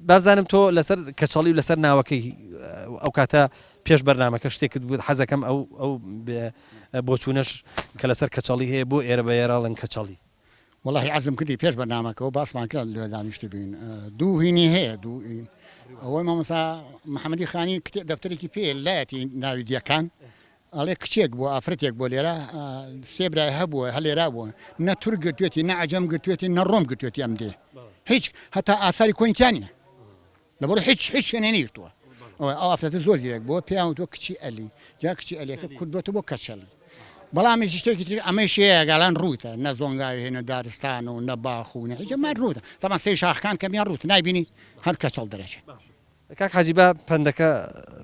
بابزانم تۆ لەسەر کەچەڵی و لەسەر ناوەکەی ئەو کاتە پێش بەرنامەکە شتێکت بوت حەزەکەم ئەو ئەو بۆچوونەش کە لەسەر کەچەڵی هەیە بۆ ئێرە بە ئێرەڵێن کەچەڵی. وەڵاهی عەزم کردی پێش بەرنامەکەوە باسمان کرد لێ دانیشتبووین دوو هینی هەیە دوو هین ئەوەی مامۆستا محەممەدی خانی کتێ دەفتەرێکی پێ لایەتی ناوی دیەکان ئەڵێ کچێک بووە ئافرەتێک بووە لێرە سێ برای هەبووە هەر لێرا بووە نە تورک گرتوێتی نە عەجەم گرتوێتی نە ڕۆم گرتوێتی ئەم دێ هیچ هەتا ئاساری کۆین تیا نییە لەبەر هیچ هیچ شوێنێ نەیگرتووە ئەوە ئەو ئافرەتە زۆر زیرەک بووە پێیان وتووە کچی ئەلی جا کچی ئەلیەکە کورد بۆتە بۆ کەچەلی بەڵام هیچ شتێکی تر ئەمەی شەیە گەڵان ڕووتە نە زۆنگاوی هەیە نە دارستان و نە باخ و نە هیچ ئەمان ڕووتە تەمان سەی شاخەکان کەمیان ڕووت نایبینی هەر کەچەڵ دەرەچێ. کاک حاجی با پەندەکە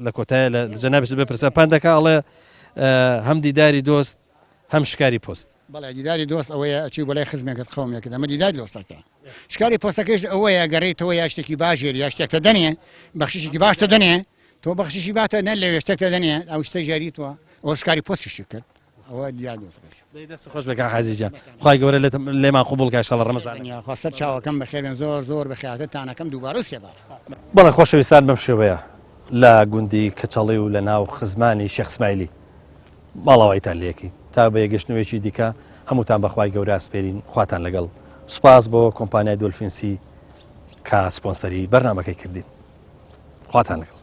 لە کۆتایە لە جەنابیشت بپرسم پەندەکە ئەڵێ هەم دیداری دۆست هەم شکاری پۆست. بەڵێ دیداری دۆست ئەوەیە ئەچی بۆ لای خزمێکت قەومێکت ئەمە دیداری دۆستەکە شکاری پۆستەکەیش ئەوەیە گەڕێیتەوە یا شتێکی باش ژێری یا شتێکتە دەنێ بەخششێکی باشتە دەنێ تۆ بەخششی باتە نە لەوێ شتێکتە دەنێ ئەو شتە ژێری تۆ ئەوە شکاری پۆستیشی کرد ئەوە دیار دۆستەکەش. دەی دەست خۆش بێ کاک حاجی گیان خوای گەورە لێت لێمان قبوڵ کا ئیشاڵڵا ڕەمەزانەکە. یاخوا سەر چاوەکەم بەخێر بێن زۆر زۆر بەخێرهاتنتان ئەکەم دووبارە و سێبارە. بەڵێ خۆشەویستان بەم شێوەیە لە گوندی کەچەڵی و لە ناو خزمانی شێخ سمایلی ماڵاوایتان لێکەین تا بە یەکگەشتنەوەیەکی دیکە هەمووتان بەخوای گەورە ئەسپێرین خواتان لەگەڵ سوپاس بۆ کۆمپانیای دۆلفینسی کە سپۆنسەری بەرنامەکەی کردین خواتان لەگەڵ.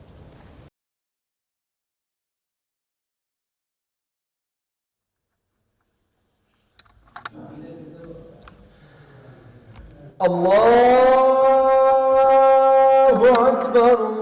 اللە اکبر.